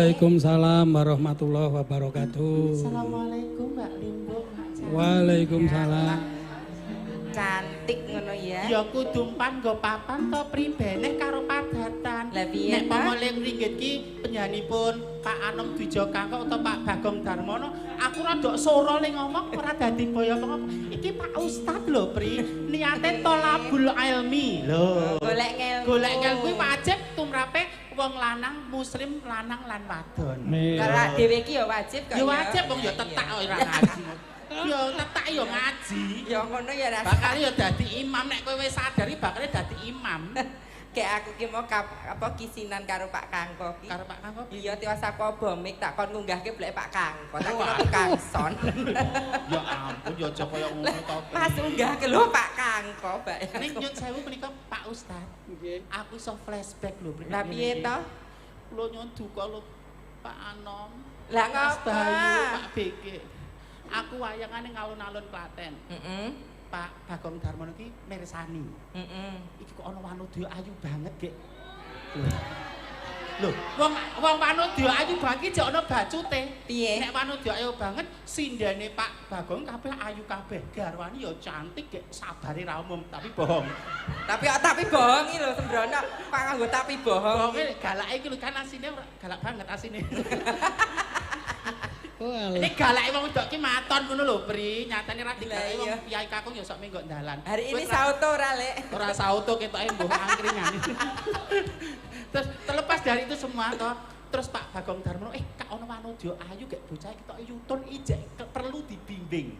Waalaikumsalam warahmatullahi wabarakatuh. Assalamualaikum Mbak Limbo. Waalaikumsalam. Cantik ngono ya. Ya kudu pan nggo papan to pribeneh karo padatan. Lah piye Nek pomo ling ringgit ki penyanipun Pak Anom Dwijo Kangko utawa Pak Bagong Darmono, aku rada sora le ngomong ora dadi boyo apa. Iki Pak Ustad lho, Pri. Niate tolabul ilmi lho. Golek ngelmu. Golek ngelmu kuwi wajib tumrape wong lanang muslim lanang lan wadon. Kalau dhewe iki ya wajib kok. Ya wajib wong ya tetak ora ngaji. Ya tetak ya ngaji. Ya ngono ya rasa. Bakal ya dadi imam nek kowe wis sadar iki bakal dadi imam. Kayak aku ki mau apa kisinan karo Pak Kangko ki. Karo Pak Kangko. Iya tiwas aku obomik tak kon ngunggahke blek Pak Kangko. Tak kira tukang son. Ya ampun ya aja kaya ngono to. Pas unggahke lho Pak Kangko, Mbak. Ning nyun sewu menika Pak Ustad. Nggih. Aku iso flashback lho. Lah piye to? Kula nyun duka lho Pak Anom. Lah ngapa? Pak BG. Aku wayangane alun-alun Klaten. Heeh. Pak Bagong Darmono ki mirsani. Heeh. Iki kok ana wanodya ayu banget, Gek. Lho, wong wong wanodya ayu banget iki jek ana bacute. Piye? Nek wanodya ayu banget, sindene Pak Bagong kabeh ayu kabeh. Garwane ya cantik, Gek, sabare ra umum, tapi bohong. Tapi bohong iki lho sembrono. Pak nganggo tapi bohong. Bohonge galake iki lho kan asine galak banget asine. Walah. Ini galake wong wedok ki maton ngono lho, Pri. Nyatane ra digalake wong Lah iya. piyai kakung ya sok menggok dalan. Hari ini sauto ora, Lek? Ora sauto ketoke mbuh angkringan. Terus terlepas dari itu semua toh, terus Pak Bagong Darmono, kak ono wanodya ayu gek bocah ketoke yutun ijek perlu dibimbing.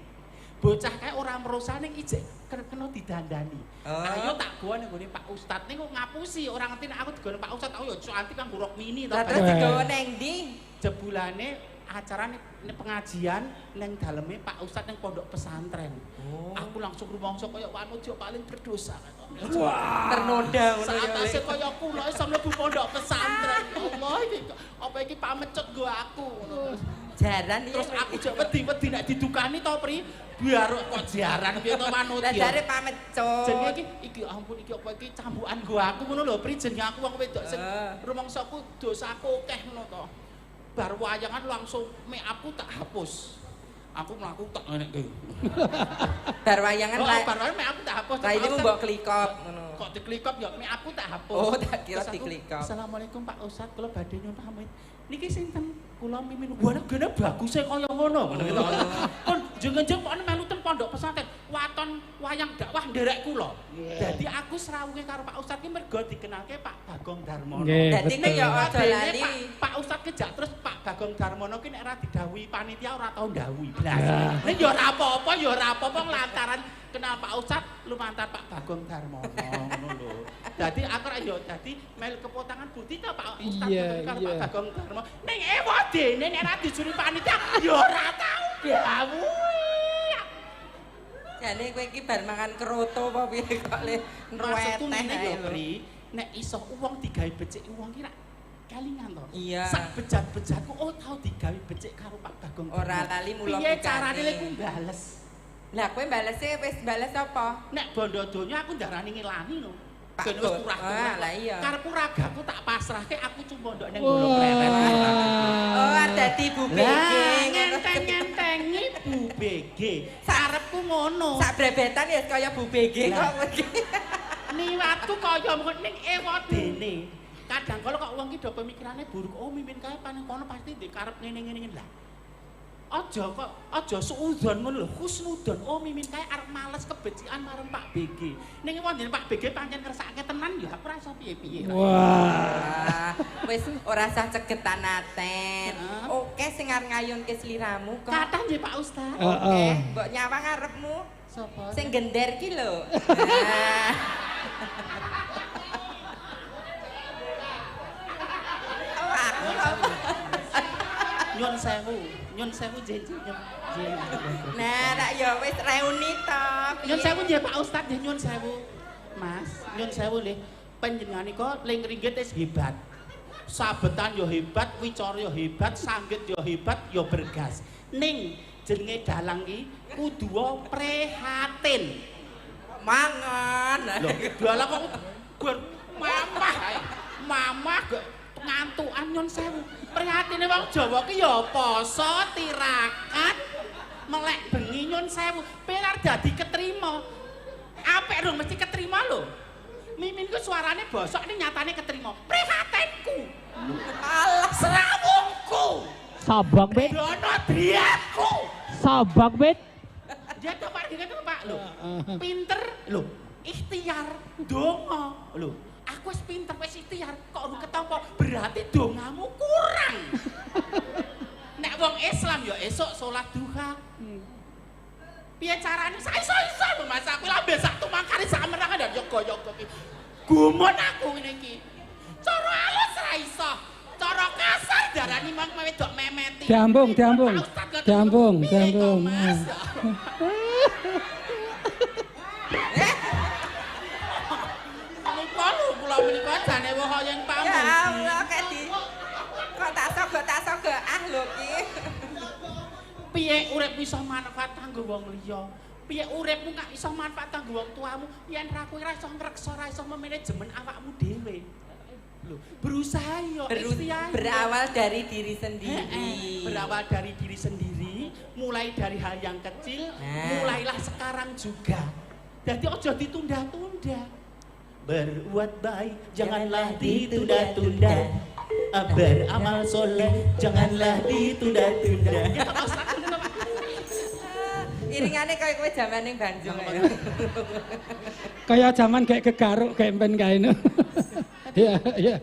Bocah kae ora merosa ning ijek kena didandani. Oh. Ayo tak gowo ning gone Pak Ustad ning kok ngapusi, ora ngerti nek aku digowo Pak Ustad aku ya cantik kanggo rok mini to. Lah terus digawa neng ndi? Jebulane acara nih pengajian neng daleme Pak Ustad neng pondok pesantren. Oh. Aku langsung rumangsa kaya wanodya paling berdosa. Wah. Ternoda ngono ya. Saatase kaya kula iso mlebu pondok pesantren. Allah iki apa iki pamecut nggo aku ngono. Jaran iki. Terus aku jek wedi-wedi nek didukani to, Pri. Biar kok jaran piye to wanodya. Lah jare pamecut. Jenenge iki iki ampun iki apa iki cambukan nggo aku ngono lho, Pri. Jenenge aku wong wedok sing rumangsaku dosaku akeh ngono to. Bar wayangan langsung make upku tak hapus. Aku mlaku tak ngene iki. Bar wayangan lah. Bar wayangan make upku tak hapus. Lah ini mbok klikop ngono. Kok diklikop ya make upku tak hapus. Oh, tak kira diklikop. Assalamualaikum Pak Ustad, kula badhe nyuwun pamit. Niki sinten? Kula Mimin. Wah, gene baguse kaya ngono. Ngono gitu. Kon jeng-jeng pokone melu ten pondok pesantren. Waton wayang dakwah nderek kula. Dadi aku srawunge karo Pak Ustad ki mergo dikenalke Pak Bagong Darmono. Dadi nek ya aja lali. Pak Ustad kejak terus Pak Bagong Darmono ki nek ora didhawuhi panitia ora tau ndhawuhi. Blas. Nek ya ora apa-apa ya ora apa-apa lantaran kenal Pak Ustad lumantar Pak Bagong Darmono ngono lho. Dadi aku ora ya dadi melu kepotangan budi ta Pak Ustad karo Pak Bagong Darmono. Ning ewadene nek ora dijuri panitia ya ora tau dawuhi. Jane kowe iki bar mangan kroto apa piye kok le nruweteh ya, Pri. Nek iso wong digawe becik wong ki rak kelingan to. Iya. Sak bejat-bejatku oh tau digawe becik karo Pak Bagong. Ora lali mula piye carane lek ku bales. Lah kowe balese wis bales apa? Nek bondo donya aku ndarani ngilani lho. Ben wis turah-turah. Lah iya. Karepku ragaku tak pasrahke aku cuma ndok ning Gunung Pleret. Oh, dadi Bu BG. Ngenteng-ngentengi Bu BG. Karepku ngono. Sak brebetan ya kaya Bu BG kok. Niwatku kaya ngono ning ewadene. Kadang kala kok wong ki do pemikirane buruk. Oh, Mimin kae paning kono pasti ndek karep ngene-ngene lah. Aja kok aja suudzon ngono lho, husnudzon. Oh, Mimin kae arep males kebecikan marang Pak BG. Ning wondene Pak BG pancen ngersake tenan ya aku ora iso piye-piye. Wah. Wis ora usah cegetan aten. Oke sing arep ngayunke sliramu kok. Kathah nggih Pak Ustaz. Oke, mbok nyawang arepmu. Sapa? Sing gender ki lho. Oh, aku apa? Nyun sewu, nyun sewu jenji. Nah, tak ya wis reuni to. Nyun sewu nggih Pak Ustad, nggih nyun sewu. Mas, nyun sewu nggih. Panjenengan nika ling ringgit wis hebat. Sabetan ya hebat, wicara ya hebat, sanggit ya hebat, ya bergas. Ning jenenge dalang ki kudu prihatin. Mangan. Lho, dalang kok gur mamah. Mamah gak Ngantukan nyun sewu. Prihatine wong Jawa ki ya poso, tirakat, melek bengi nyun sewu. Pilar dadi ketrima. Apik dong mesti ketrima lho. Mimin ku suarane bosok ning nyatane ketrima. Prihatinku. Alah, Srawungku. Sombong, Mit. Dono driyaku. Sombong, Mit. Dia tuh Pak, dia tuh Pak lho. Pinter lho, ikhtiar donga lho. Aku wis pinter wis ikhtiar kok ora ketampa, berarti dongamu kurang. Nek wong Islam ya esuk salat duha. Piye carane? Sak iso-iso lho Mas, aku lambe sak tumangkane sak menangan dan yoga-yoga ki. Gumun aku ngene iki. Cara halus ra iso. Cara kasar darani mang wedok memeti. Diambung, diambung. Pak Ustad lho, Diambung, piye to, diambung. Mas? Menika lho kula menika jane wong kaya ya pamuji. Allah kek di kok tak sogok ah lho ki. Piye urip iso manfaat kanggo wong liya? Piye uripmu gak iso manfaat kanggo wong tuamu yen ra kowe ra iso ngreksa, ra iso memanajemen awakmu dhewe. Lho, berusaha yo, ikhtiar. Berawal dari diri sendiri. Heeh, berawal dari diri sendiri, mulai dari hal yang kecil, Nah. mulailah sekarang juga. Jadi ojo ditunda-tunda. Berbuat baik janganlah ditunda-tunda. Beramal soleh janganlah ditunda-tunda. Ya Pak Ustaz, ngono, Pak. Iringane kaya kowe jaman ning Bandung ae. Kaya jaman kayak kegaruk kayak empen kae no. Iya, iya.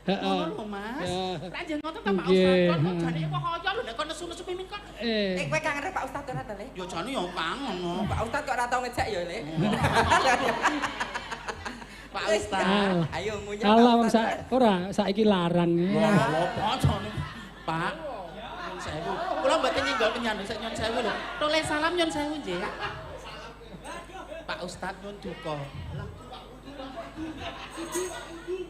Heeh. Ngono lho Mas. Ya. Lah jeneng ngoten ta Pak Nggih. Ustaz, kon kok jane kok kaya lho nek kon nesu-nesu mimin kon. Eh. Eh kowe kangen karo Pak Ustad ora ta, Le? Ya jane ya kangen no. Pak Ustad kok ora tau ngejak ya, Le? Pak Ustaz. Al. Ayo ngunyah. Alah Pak wong Ustad. sak ora saiki larang. Wah, apa jane? Pak, nyun sewu. Kula mboten nyenggol penyandu sik nyun sewu lho. Tole salam nyun sewu nggih. Pak Ustad nyun duka.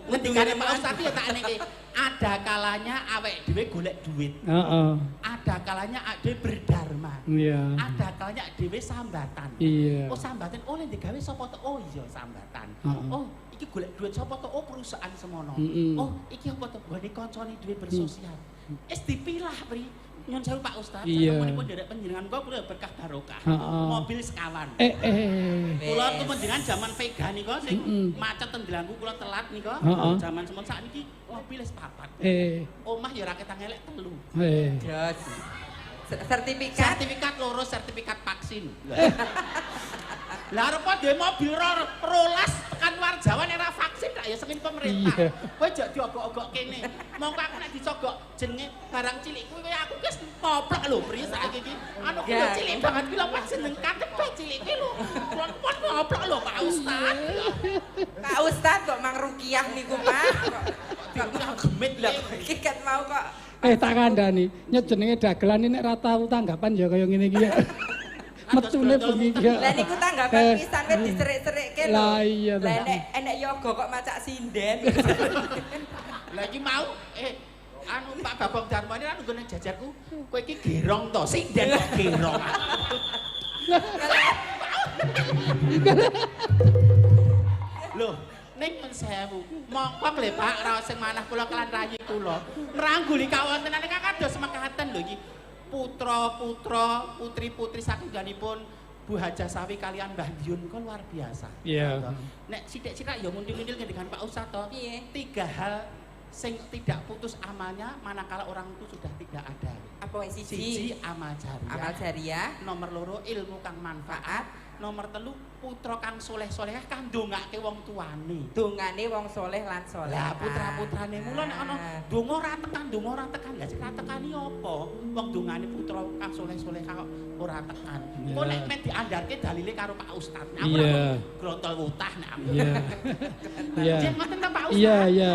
Ngendikane Pak Ustad ya tak niki. Ada kalanya awake dhewe golek duit. Heeh. Ada kalanya awake dhewe berdharma. Iya. Ada kalanya awake dhewe sambatan. Iya. Oh sambatan, oh lek digawe sapa to? Oh iya sambatan. Heeh. Oh iki golek duit sapa to? Oh perusahaan semono. Mm-mm. Oh iki apa to? Gone kancane dhewe bersosial. Wis dipilah, Pri. Nyun sewu Pak Ustaz, Iya. sasampunipun nderek panjenengan kula kula berkah barokah. Heeh. Mobil sekawan. Eh eh. Kula tuh panjenengan zaman Vega nika sing macet ten Delanggu kula telat nika. Heeh. Zaman semono sakniki mobil wis papat. Eh. Omah ya ora ketang elek telu. Eh. Jos. Sertifikat. Sertifikat loro, sertifikat vaksin. Lah arep dhewe mobil rolas tekan luar Jawa nek ora vaksin rak ya sengin pemerintah. Iya. Kowe aja diogok-ogok kene. Mongko aku nek disogok jenenge barang cilik kuwi kaya aku wis poplok lho Pri saiki iki. Anu kuwi Ya. cilik banget kuwi lho pas jeneng KTP cilik kuwi lho. Kula pun ngoplok lho Pak Ustad. Pak Ustad kok mang rukiah niku, Pak. Dirukiah gemit Lah lho. iki kan mau kok Eh tak kandhani, nyet jenenge dagelan ini nek ra tau tanggapan ya kaya ngene iki ya. Metune bengi iki. ya. Lah niku tanggapan Eh, pisan wis diserik-serikke lho. Lah iya Lah ta. enek enek yoga kok macak sinden. Lah iki mau anu Pak Bagong Darmani anu nggone jajarku, kowe iki gerong to, sinden kok gerong. Loh, ning nyun sewu. Mongko lho Pak, raos sing manah kula kelan rayi kula. Mrangguli kawontenan ingkang kados mekaten lho iki. Putra-putra, putri-putri saking ganipun Bu Hajah Sawi kalian Mbah Diun kok luar biasa. Iya. Nek sithik-sithik ya muntil-muntil ngendikan Pak Ustaz to. Piye? Tiga hal sing tidak putus amalnya manakala orang itu sudah tidak ada. Apa wae Siji siji? amal jariah. Amal jariah, Nomor loro ilmu kang manfaat. Nomor telu putra kang soleh-solehah kang ndongake wong tuane. Dongane wong soleh lan soleh. Lah putra-putrane mula nek ana donga ora tekan, donga ora tekan. Lah sing ora tekan iki apa? Wong dongane putra kang soleh-solehah kok ora tekan. Engko nek men diandarke dalile karo Pak Ustaz. Nek aku ora Iya. grontol wutah nek aku. Iya. Iya. Nggih ngoten ta Pak Ustaz? Iya, iya.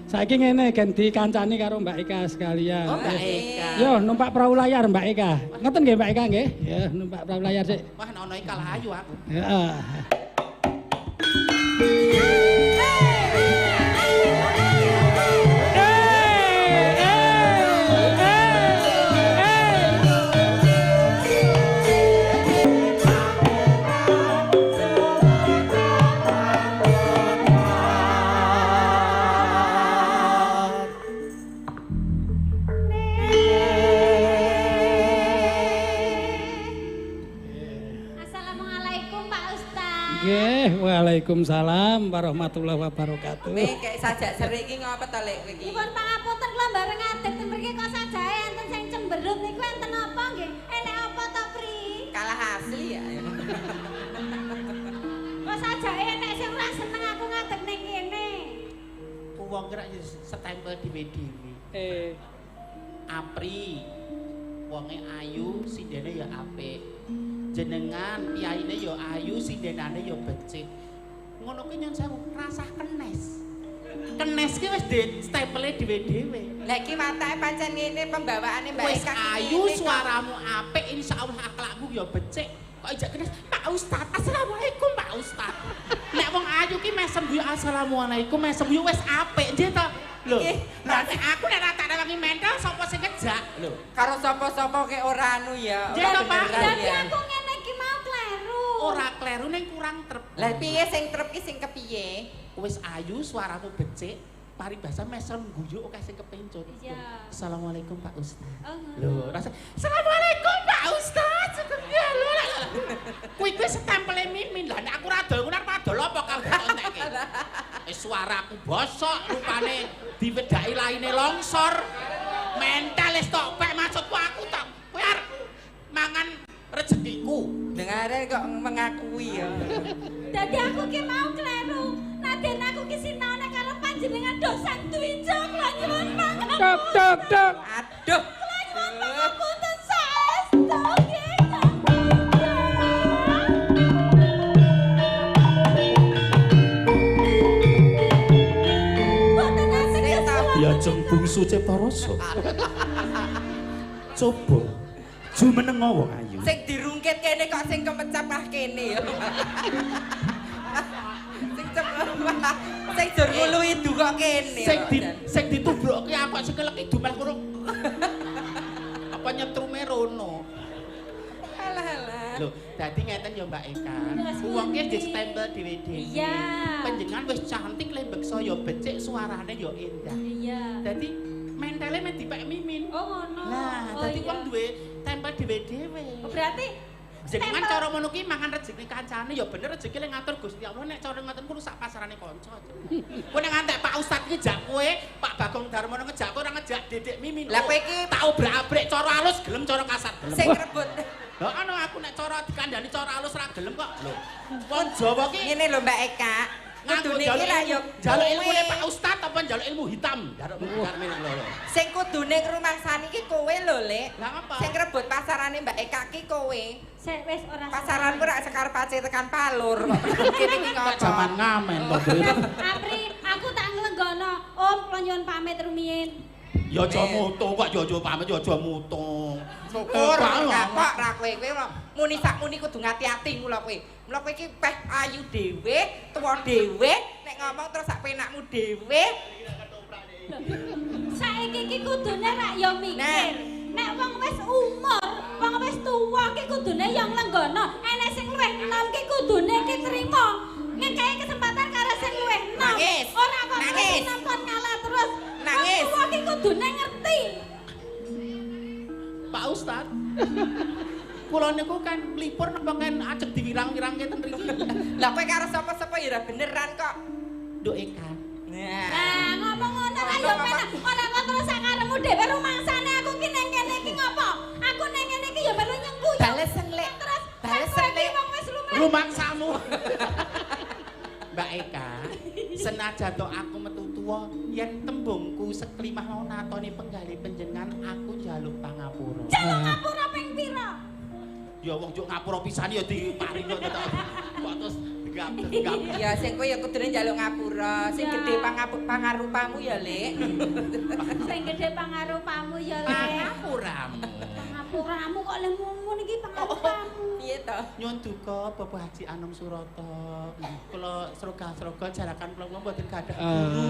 Saiki ngene gen dikancani karo Mbak Eka sekalian. Oh, Mbak Eka. Yo numpak perahu layar Mbak Eka. Ngeten nggih Mbak Eka nggih? Ya numpak perahu layar sik. Wah, nek ana iki kalah ayu aku. Heeh. Nggih, waalaikumsalam warahmatullahi wabarakatuh. Kowe kek sajak serik iki ngapa to Lek kowe iki? Nyuwun pangapunten kula bareng ngadeg ten mriki kok sajake enten sing cemberut niku enten apa nggih? Enek apa to, Pri? Kalah asli ya. Kok sajake enek sing ora seneng aku ngadeg ning kene. Wong kira setempel dhewe-dhewe. Apri wonge ayu, sindene ya apik. Jenengan piyaine ya ayu, sindenane ya becik. Ngono ki nyun sewu, rasah kenes. Kenes ki wis ditempele dhewe-dhewe. Lah iki watake pancen ngene pembawaane Mbak Wis Eka ki ayu, ngene kok. suaramu apik, insyaallah akhlakmu ya becik. Kok ijak kenes, Pak Ustad, assalamualaikum Pak Ustad. Nek wong ayu ki mesem guyu assalamualaikum, mesem guyu wis apik nggih to. Lho, lah nek aku nek tak rewangi mental sapa sing ngejak? Lho, Karo sapa-sapa ke ora anu ya. Nggih to, Pak. beneran Dadi ya. aku ngene iki mau kleru. Ora kleru ning kurang trep. Lah piye sing trep ki sing kepiye? Wis ayu, suaramu becik, paribasa mesem guyu akeh sing kepencut. Iya. Assalamualaikum Pak Ustad. Oh, ngono. Lho, rasa assalamualaikum Pak Ustad. Sugeng dalu. Kuwi kuwi setempele Mimin. Lah nek aku ora adol ngono arep adol apa kabeh entekke. Suaraku bosok, rupane diwedaki laine longsor. Mental wis tok pek maksudku aku tok. Kowe arep mangan rezekiku. Dengare kok mengakui ya. Dadi aku ki mau kleru. Naden aku ki sinaone karo panjenengan dosen Dwijo kula nyuwun pangapunten. Tok tok tok. Aduh. Kula nyuwun pangapunten saestu nggih. Boten asik Ya jeng bungsu Cipta Rasa. Coba jumeneng wong ayu. Sing dirungkit kene kok sing kemecap ah kene ya. Sing sing jur nguluhi idu kok kene. Sing di sing ditubrokke aku sing kelek idu malah kono. Apa nyetrume rono. Alah alah. Lho, dadi ngeten ya Mbak Eka. Wong ki distempel dhewe-dhewe. Iya. Panjenengan wis cantik le beksa ya becik, suarane ya endah. Iya. Dadi mentale men dipek Mimin. Oh ngono. Lah, Oh, dadi iya. wong duwe tempel dhewe-dhewe. Oh, berarti Jenengan stempel- cara ngono ki mangan rezeki kancane ya bener rezeki le ngatur Gusti Allah nek cara ngoten ku rusak pasarane kanca. Kowe nek ngantek Pak Ustad ki ngejak kowe, Pak Bagong Darmono ngejak kowe ora ngejak Dedek Mimin. Lah kowe iki tak obrak-abrik cara halus gelem cara kasar gelem. Sing rebut. Lah ana aku nek cara dikandani cara halus ora gelem kok. Lho. Wong Jawa ki Ngene lho Mbak Eka. nganggo Kudune iki lah ya njaluk ilmune kowe. Pak Ustad apa njaluk ilmu hitam? Njaluk ilmu lho. Sing kudune ngrumangsani iki kowe lho, Lek. Lah apa? Sing rebut pasarane Mbak Eka ki kowe. Sik wis ora. Pasaranku rak sekar pace tekan palur. Kene iki ngopo? Zaman ngamen to, Apri, aku tak nglenggono. Om, kula nyuwun pamit rumiyin. Ya aja mutung kok ya aja pamit ya aja mutung. Syukur kapok ra kowe kowe muni sak muni kudu ngati-ati mula kowe. Mula kowe iki peh ayu dhewe, tuwa dhewe, nek ngomong terus sak penakmu dhewe. Saiki iki kudune rak ya mikir. Nek wong wis umur, wong wis tuwa ki kudune ya nglenggono. Enek sing luwih enom ki kudune ki trima. Ngekeki kesempatan karo sing luwih enom. Nangis. Ora kok Nangis. enom kon ngalah terus. Nangis. Wong tuwa ki kudune ngerti. Pak Ustad. Kula niku kan mlipur napa kan ajeg diwirang-wirangke ten mriki. Lah kowe karo sapa-sapa ya ora beneran kok. Nduk Eka. Nah. Lah ngomong ngono ra ya penak. Ora kok terus sakarepmu dhewe rumangsane aku ki nang kene iki ngopo? Aku nang kene iki ya melu nyengkuyung. Balesen, Lek. Terus Balesen, aku iki Lek. wong wis lumrah. Rumangsamu. Mbak Eka, senajan to aku metu tuwa, yen tembungku seklimah mau natoni penggalih panjenengan, aku njaluk pangapura. Jaluk ngapura ping pira? Ya wong njuk ngapura pisan ya diparing kok tetep. Kok terus digap-digap. Ya sing kowe ya kudune njaluk ngapura, sing Ya. gedhe pangarupamu ya, Lek. Sing gedhe pangarupamu ya, Lek. Pangapuramu. Pangapuramu kok le mumun iki pangarupamu. Piye to? Nyuwun duka Bapak Haji Anom Suroto. Kula sroga-sroga jarakan kula mboten gadah guru.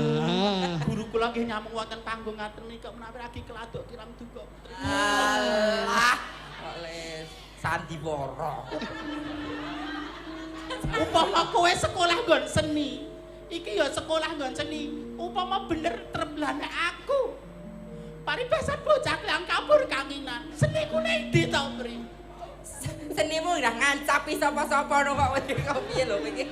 Guru kula nggih nyamuk wonten panggung ngaten menika menawi lagi keladuk kirang duka putri. Alah, kok les sandiwara. Upama kowe sekolah nggon seni, iki ya sekolah nggon seni. Upama bener treblane aku. Paribasan bocah klang kabur kanginan. Seni ku ning ndi to, Pri? Senimu udah ngancapi sapa-sapa no kok kok piye lho kowe iki.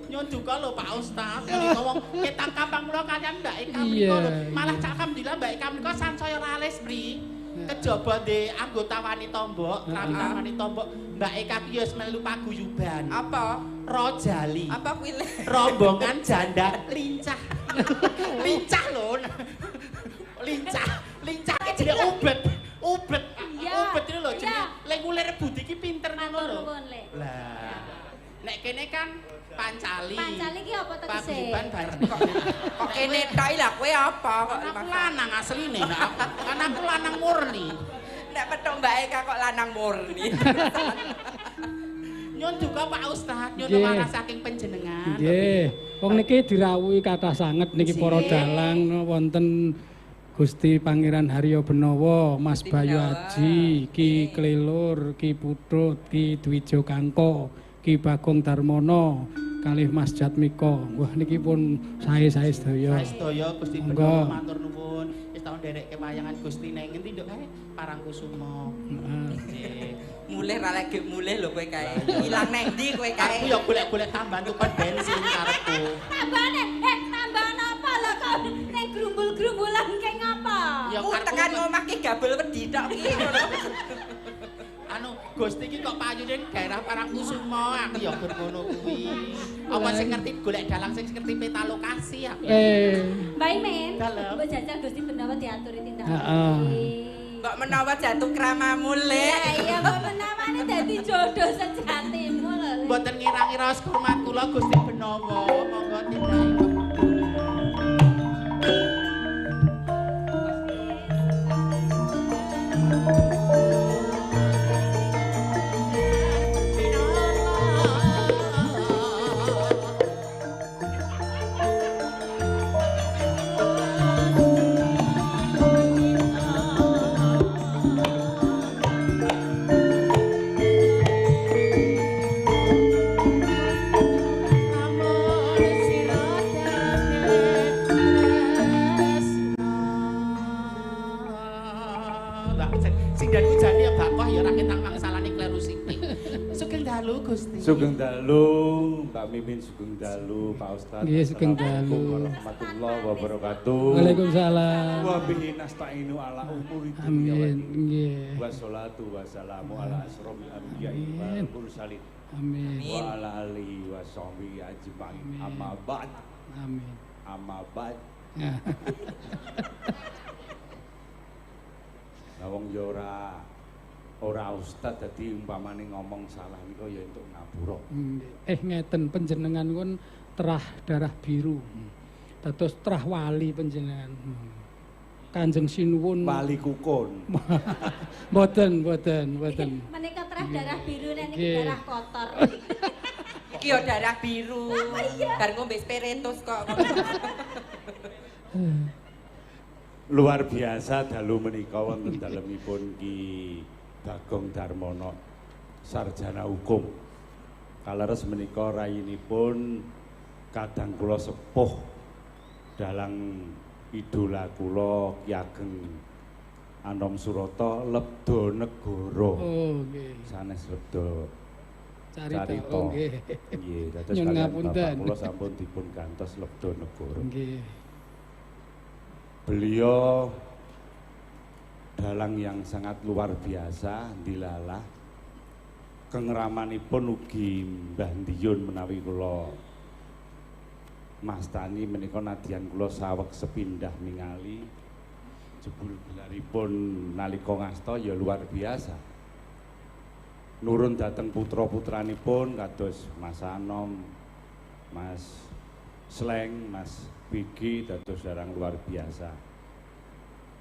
Nyuwun duka lho Pak Ustaz, menika wong ketang kampang kula kalian Mbak Eka menika lho. Malah cak alhamdulillah Mbak Eka menika sansaya ralis, Pri. Kejaba ndek anggota wanita mbok, krawitan wanita mbok, Mbak Eka ki ya wis melu paguyuban. Apa? Rojali. Apa kuwi? Rombongan janda lincah. Lincah lho. Lincah. Lincah ki jenenge ubet. Ubet. Ubet iki lho jenenge lek ngulir budi ki pinter ngono lho. Lah. Nek kene kan pancali. Pancali ki apa tegese? Paguyuban bareng. Kok kene tok lah kowe apa kok aku lanang asline nek aku. Kan aku lanang murni. Nek petuk Mbak Eka kok lanang murni. Nyun duka Pak Ustaz, nyun waras saking panjenengan. Nggih. Wong niki dirawuhi kathah sanget niki para dalang wonten Gusti Pangeran Haryo Benowo, Mas Bayu Aji, Ki Klelur, Ki Putut, Ki Dwijo Kangko, Ki Bagong Darmono, kalih Mas Jatmiko. Wah niki pun sae-sae sedaya. Sae sedaya Gusti Benowo matur nuwun. Wis tau nderekke wayangan Gusti neng ngendi nduk kae? Parangkusumo. Heeh. Mulih ra lagi mulih lho kowe kae. Ilang neng ndi kowe kae? Aku ya golek-golek tambahan tukon bensin karepku. Tambahane, tambahan apa lho kok ning grumbul-grumbulan kae ngapa? Ya tekan omah ki gabel wedi tok ki ngono. Anu Gusti ki kok payune daerah Parangkusumo, aku ya gur ngono kuwi. Apa sing ngerti golek dalang sing ngerti peta lokasi aku. Mbak Imin, mbok jajal Gusti Benowo diaturi tindak. Heeh. Mbok menawa jatuh kramamu lek. Iya, mbok menawane dadi jodoh sejatimu lho. Mboten ngira-ngira hormat kula Gusti Benowo, monggo tindake. Sugeng dalu Mbak Mimin, sugeng dalu Pak Ustaz. Nggih, sugeng dalu. Warahmatullahi wabarakatuh. Waalaikumsalam. Wa bihi nasta'inu ala umuri dunya. Amin. Nggih. Wassalatu wassalamu ala asrofil anbiya'i wal mursalin. Amin. Wa ala alihi wasahbihi ajmain. Amma ba'd. Amin. Amma ba'd. Lah wong ya ora ustad dadi umpamane ngomong salah nika ya entuk ngapura. Ngeten panjenengan kun terah darah biru. Dados terah wali panjenengan. Kanjeng Sinuwun wali kukun. Mboten, mboten, mboten. Menika terah darah biru nek niki darah kotor. Iki yo darah biru. Bar ngombe spiritus kok. Luar biasa dalu menika wonten dalemipun Ki Bagong Darmono, sarjana hukum. Kaleres menika rayinipun kadang kula sepuh dalang idola kula Ki Ageng Anom Surata Lebda Negara. Oh nggih. Sanes Lebda Carita. Oh nggih. Nggih, dados kalian bapak kula sampun dipun gantos Lebda Negara. Nggih. Beliau dalang yang sangat luar biasa, dilalah kengramanipun ugi Mbah Ndiyun menawi kula mastani menika nadyan kula saweg sepindah ningali jebul gelaripun nalika ngasta ya luar biasa. Nurun dhateng putra-putranipun kados Mas Anom, Mas Sleng, Mas Bigi dados dalang luar biasa.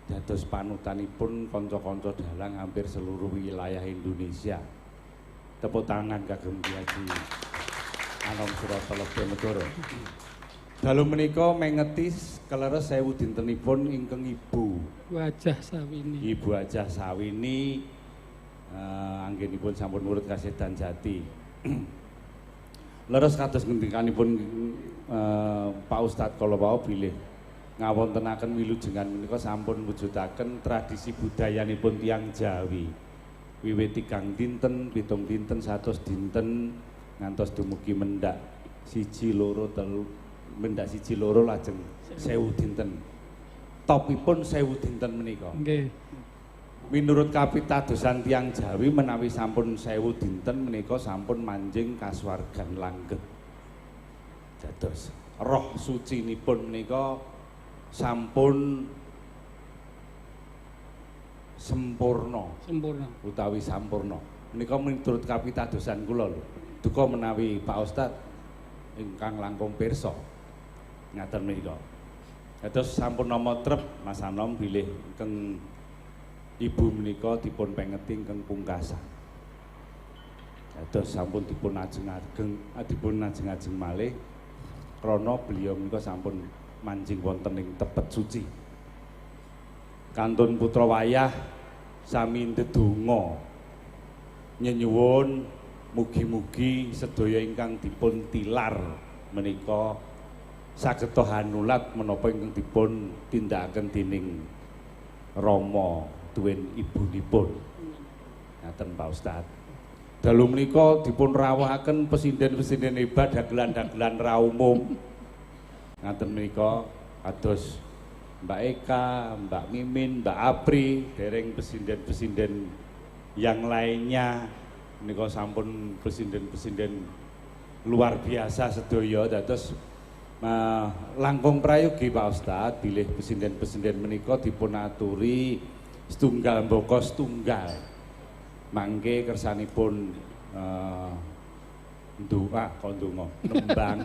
Dados panutanipun kanca-kanca dalang hampir seluruh wilayah Indonesia. Tepuk tangan kagem Ki Haji Anom Surata Lebda Negara. Dalu menika mengeti keleres sewu dintenipun ingkang Ibu Wajah Sawini. Ibu Hajah Sawini anggenipun sampun nurut kasedan jati. Leres kados ngendikanipun Pak Ustadz kala wau bilih ngawontenaken wilujengan menika sampun mujudaken tradisi budayanipun tiyang Jawi. Wiwit 3 dinten, 7 dinten, 100 dinten ngantos dumugi mendak 1 2 3 mendak 1 2 lajeng 1000 dinten. Topipun 1000 dinten menika. Nggih. Minurut kapitadosan tiyang Jawi menawi sampun 1000 dinten menika sampun manjing kasuwargan langgeng. Dados roh sucinipun menika sampun sempurna. Sempurna. Utawi sampurna. Menika miturut kapitadosan kula lho. Duka menawi Pak Ustad ingkang langkung pirsa. Ngaten menika. Dados sampun nama trep Mas Anom bilih ingkang ibu menika dipun pengeti ingkang pungkasan. Dados sampun dipun ajeng-ajeng, dipun ajeng-ajeng malih krana beliau menika sampun manjing wonten ing tepet suci. Kantun putra wayah sami ndedonga nyenyuwun mugi-mugi sedaya ingkang dipun tilar menika saged hanulat menapa ingkang dipun tindakaken dening Rama tuwin ibunipun. Ngaten Pak Ustad. Dalu menika dipun rawuhaken pesinden-pesinden hebat dagelan-dagelan ra umum. Ngaten menika kados Mbak Eka, Mbak Mimin, Mbak Apri, dereng pesinden-pesinden yang lainnya menika sampun pesinden-pesinden luar biasa sedaya. Dados langkung prayogi Pak Ustad bilih pesinden-pesinden menika dipun aturi setunggal mbaka setunggal. Mangke kersanipun ndonga kok ndonga nembang.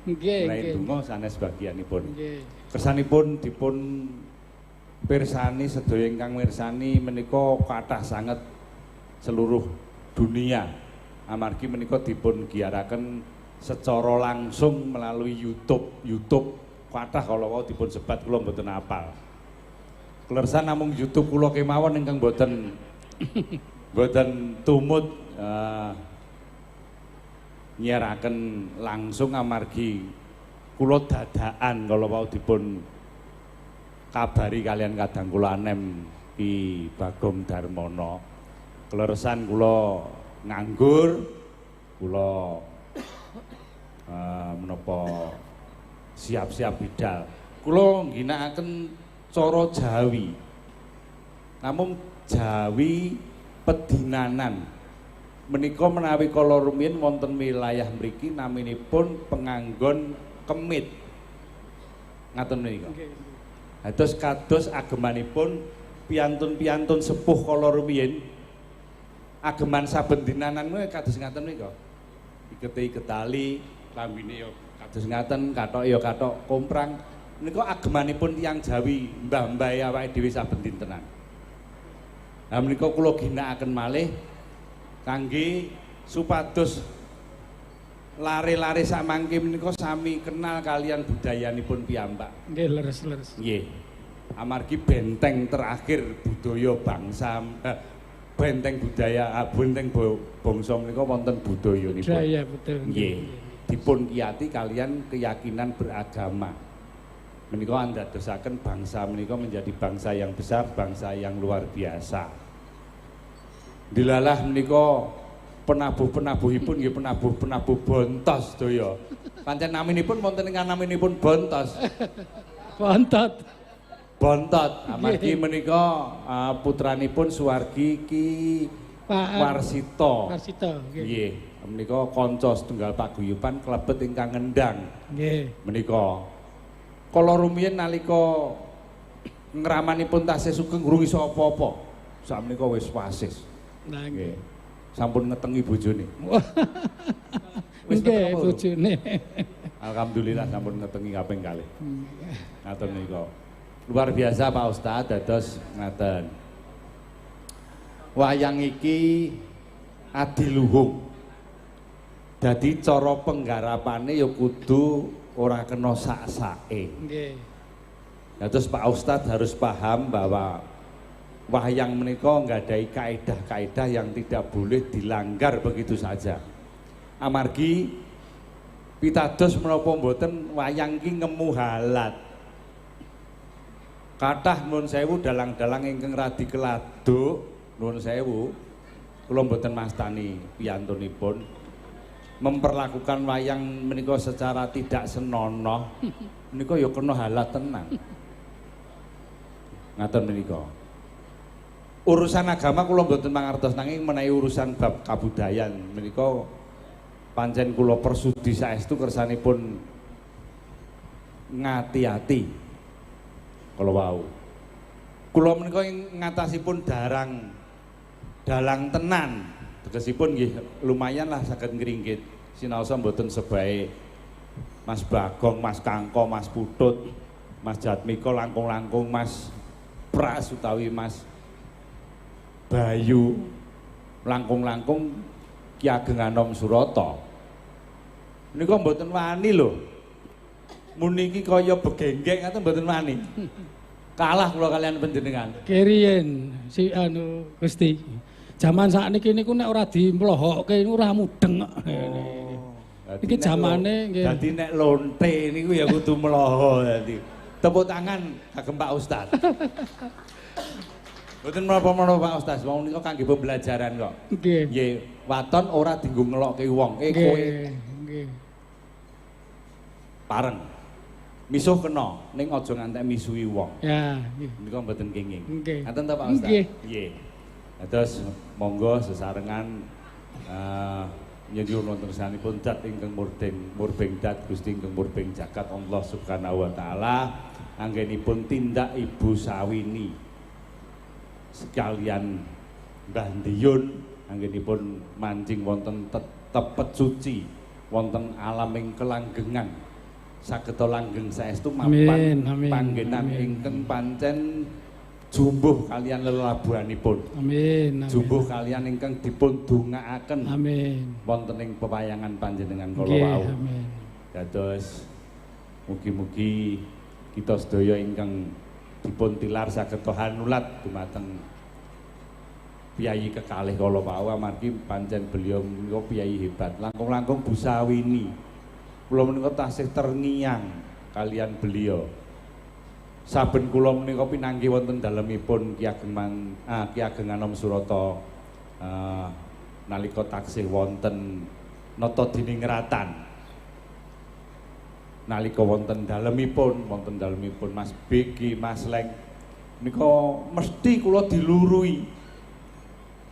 Nggih, nggih. Ndonga sanes bagianipun. Nggih. Kersanipun dipun pirsani sedaya ingkang mirsani menika kathah sanget seluruh dunia. Amargi menika dipun giyaraken secara langsung melalui YouTube. YouTube kathah kala wau dipun sebat kula mboten apal. Kleresan namung YouTube kula kemawon ingkang mboten mboten tumut nyiaraken langsung amargi kula dadakan kala wau dipun kabari kalian kadang kula anem Ki Bagong Darmono. Kleresan kula nganggur, kula menapa siap-siap bidal. Kula ngginakaken cara Jawi. Namung Jawi pedinanan. Menika menawi kala rumiyin wonten wilayah mriki naminipun penganggon kemit. Ngaten menika. Dados kados agemanipun piantun-piantun sepuh kala rumiyin ageman saben dinanan kados ngaten menika. Ikete-iket tali, klambine ya kados ngaten, kathok ya kathok komprang. Menika agemanipun tiyang Jawi, mbah-mbahe awake dhewe saben dintenan. Lah menika kula ginakaken malih kangge supados lare-lare samangke menika sami kenal kalian budayanipun piyambak. Nggih, leres-leres. Nggih. Amargi benteng terakhir budaya bangsa, benteng budaya, benteng bangsa menika wonten budayanipun. Budaya, betul. Nggih. Dipun kiyati kalian keyakinan beragama. Menika andadosaken bangsa menika menjadi bangsa yang besar, bangsa yang luar biasa. Dilalah menika penabuh-penabuhipun nggih penabuh-penabuh bontos sedaya. Pancen naminipun wonten ingkang naminipun bontos. Bontot. Bontot. Amargi menika putranipun Suwargi Ki Warsito. Warsito, nggih. Nggih. Menika kanca setunggal paguyuban klebet ingkang ngendang. Nggih. Menika kala rumiyin nalika ngramanipun tasih sugeng urung iso apa-apa. Sakmenika wis wasis. Nah, nggih. Sampun ngetengi bojone. Wis nggih bojone. Alhamdulillah sampun ngetengi kaping kalih. Ngaten menika. Luar biasa Pak Ustad dados ngaten. Wayang iki adiluhung. Dadi cara penggarapane ya kudu ora kena sak-sake. Nggih. Dados Pak Ustad harus paham bahwa wayang menika nggadahi kaedah-kaedah yang tidak boleh dilanggar begitu saja. Amargi pitados menapa mboten wayang ki ngemu halat. Kathah nuwun sewu dalang-dalang ingkang radi keladuk nuwun sewu. Kula mboten mastani piyantunipun memperlakukan wayang menika secara tidak senonoh menika ya kena halat tenan. Ngaten menika. Urusan agama kula mboten mangertos nanging menawi urusan bab kabudayan menika pancen kula persudi saestu kersanipun ngati-ati kala wau. Kula menika ing ngatasipun darang dalang tenan, tegesipun nggih lumayan lah saged ngringgit. Sinaosa mboten sebae Mas Bagong, Mas Kangko, Mas Putut, Mas Jatmiko langkung-langkung Mas Pras utawi Mas Bayu langkung-langkung Ki Ageng Anom Surata. Menika mboten wani lho. Muni iki kaya begenggeng ngaten mboten wani. Kalah kula kalian panjenengan. Kiriyen si anu Gusti. Jaman sakniki niku nek ora dimlohokke niku ora mudeng. Oh. Iki jamane nggih. Dadi nek lonte niku ya kudu mloho dadi. Tepuk tangan kagem Pak Ustaz. Mboten menapa-menapa Pak Ustaz, wong nika kangge pembelajaran kok. Nggih. Nggih, waton ora dienggo ngelokke wong, kowe. Nggih. Pareng. Misuh kena, ning aja ngantek misuhi wong. Ya, nggih. Menika mboten kenging. Nggih. Ngaten ta Pak Ustaz? Nggih. Nggih. Terus monggo sesarengan nyuwun wonten sanipun dat ingkang murbeng dat Gusti ingkang murbeng jagat Allah Subhanahu wa taala anggenipun tindak Ibu Sawini sekalian Mbah Diyun anggenipun mancing wonten tepet suci wonten alam ing kelanggengan sageta langgeng saestu mapan panggenan ingkang pancen jumbuh kalian lelabuhanipun. Amin. Jumbuh kalian ingkang dipun dongaaken. Amin. Wonten ing pewayangan panjenengan kala wau. Amin. Dados mugi-mugi kita sedaya ingkang dipun tilar saged hanulat dumateng piyayi kekalih kala wau amargi pancen beliau menika piyayi hebat. Langkung-langkung Bu Sawini. Kula menika tasih terngiang kalian beliau. Saben kula menika pinanggih wonten dalemipun Ki Ageng Ki Ageng Anom Surata nalika taksih wonten Natadiningrat. Nalika wonten dalemipun Mas Begi, Mas Leng menika mesti kula dilurui,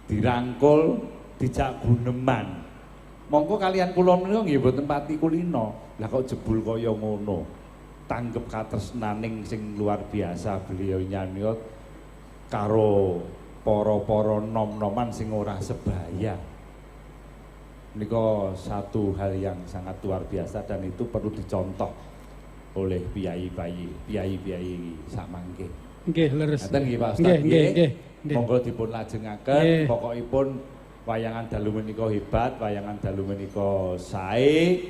dirangkul, dijak guneman. Mongko kalian kula menika nggih mboten pati kulina. Lah kok jebul kaya ngono. Tanggep katresnaning sing luar biasa beliau nyanyi karo para-para nom-noman sing ora sebaya. Menika satu hal yang sangat luar biasa dan itu perlu dicontoh oleh piyayi-piyayi samangke. Nggih, leres. Ngaten nggih Pak Ustaz. Nggih, nggih. Monggo dipun lajengaken, pokokipun wayangan dalu menika hebat, wayangan dalu menika sae.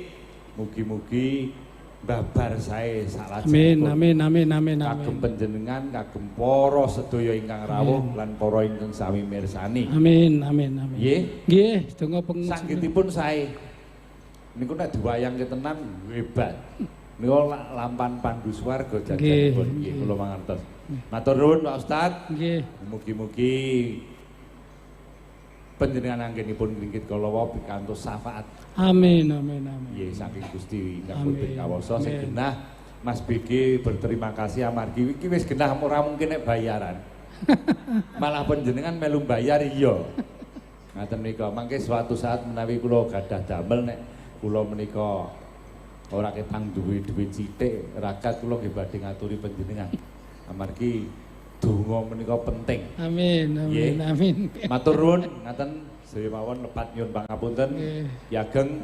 Mugi-mugi babar sae salajengipun. Amin, amin, amin, amin. Kagem panjenengan, kagem para sedaya ingkang rawuh lan para ingkang sami mirsani. Amin, amin, amin. Nggih. Nggih, donga pengu. Sanggitipun sae. Niku nek diwayangke tenan hebat. Niku lampan pandu swarga jajanipun. Nggih, kula mangertos. Matur nuwun Pak Ustaz. Nggih. Mugi-mugi panjenengan anggenipun ngringgit kala wau pikantos syafaat. Amin, amin, amin. Nggih, saking Gusti ingkang putih kawasa sing genah Mas BG berterima kasih amargi iki wis genah ora mungkin nek bayaran. Malah panjenengan melu bayar iya. Ngaten menika, mangke suatu saat menawi kula gadah damel nek kula menika ora ketang duwe-duwe sithik, ragat kula nggih badhe ngaturi panjenengan. Amargi donga menika penting. Amin, amin, amin. Matur nuwun ngaten sedaya mawon lepat nyuwun pangapunten. Ki Ageng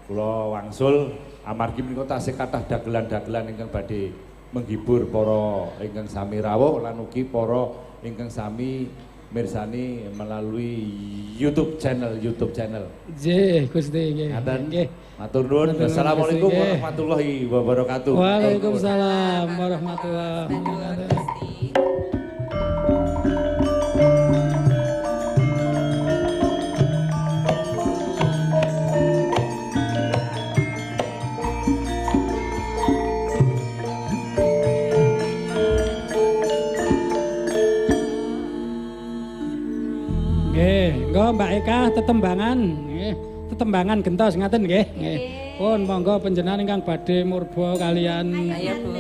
kula wangsul amargi menika tasih kathah dagelan-dagelan ingkang badhe menghibur para ingkang sami rawuh lan ugi para ingkang sami mirsani melalui YouTube channel. Nggih, Gusti nggih. Ngaten. Matur nuwun. Wassalamualaikum warahmatullahi wabarakatuh. Waalaikumsalam warahmatullahi wabarakatuh. Monggo Mbak Eka tetembangan nggih. Tetembangan gentos ngaten nggih. Nggih. Pun monggo panjenengan ingkang badhe murba kalian. Ayo Bu.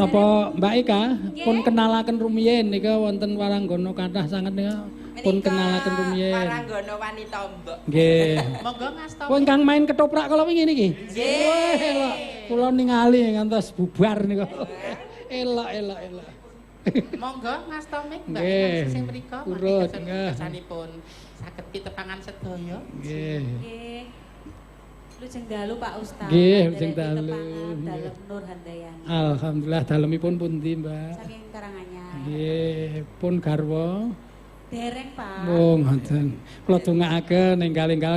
Napa Mbak Eka pun kenalaken rumiyin nika wonten waranggana kathah sanget nika pun kenalaken rumiyin. Waranggana wanita mbok. Nggih. Monggo ngasta. Wong ingkang main ketoprak kala wingi niki. Nggih. Kula ningali ngantos bubar nika. Elok elok elok. Monggo ngasta mik Mbak Nggih. sing mriku Urut, nggih. kesanipun saged pitepangan sedaya. Nggih. Nggih. Lujeng dalu Pak Ustaz. Nggih, lujeng dalu. Dalem Nur Handayani. Alhamdulillah dalemipun pundi, Mbak? Saking Karanganyar. Nggih, pun garwa. Dereng, Pak. Oh, ngoten. Kula dongaaken enggal-enggal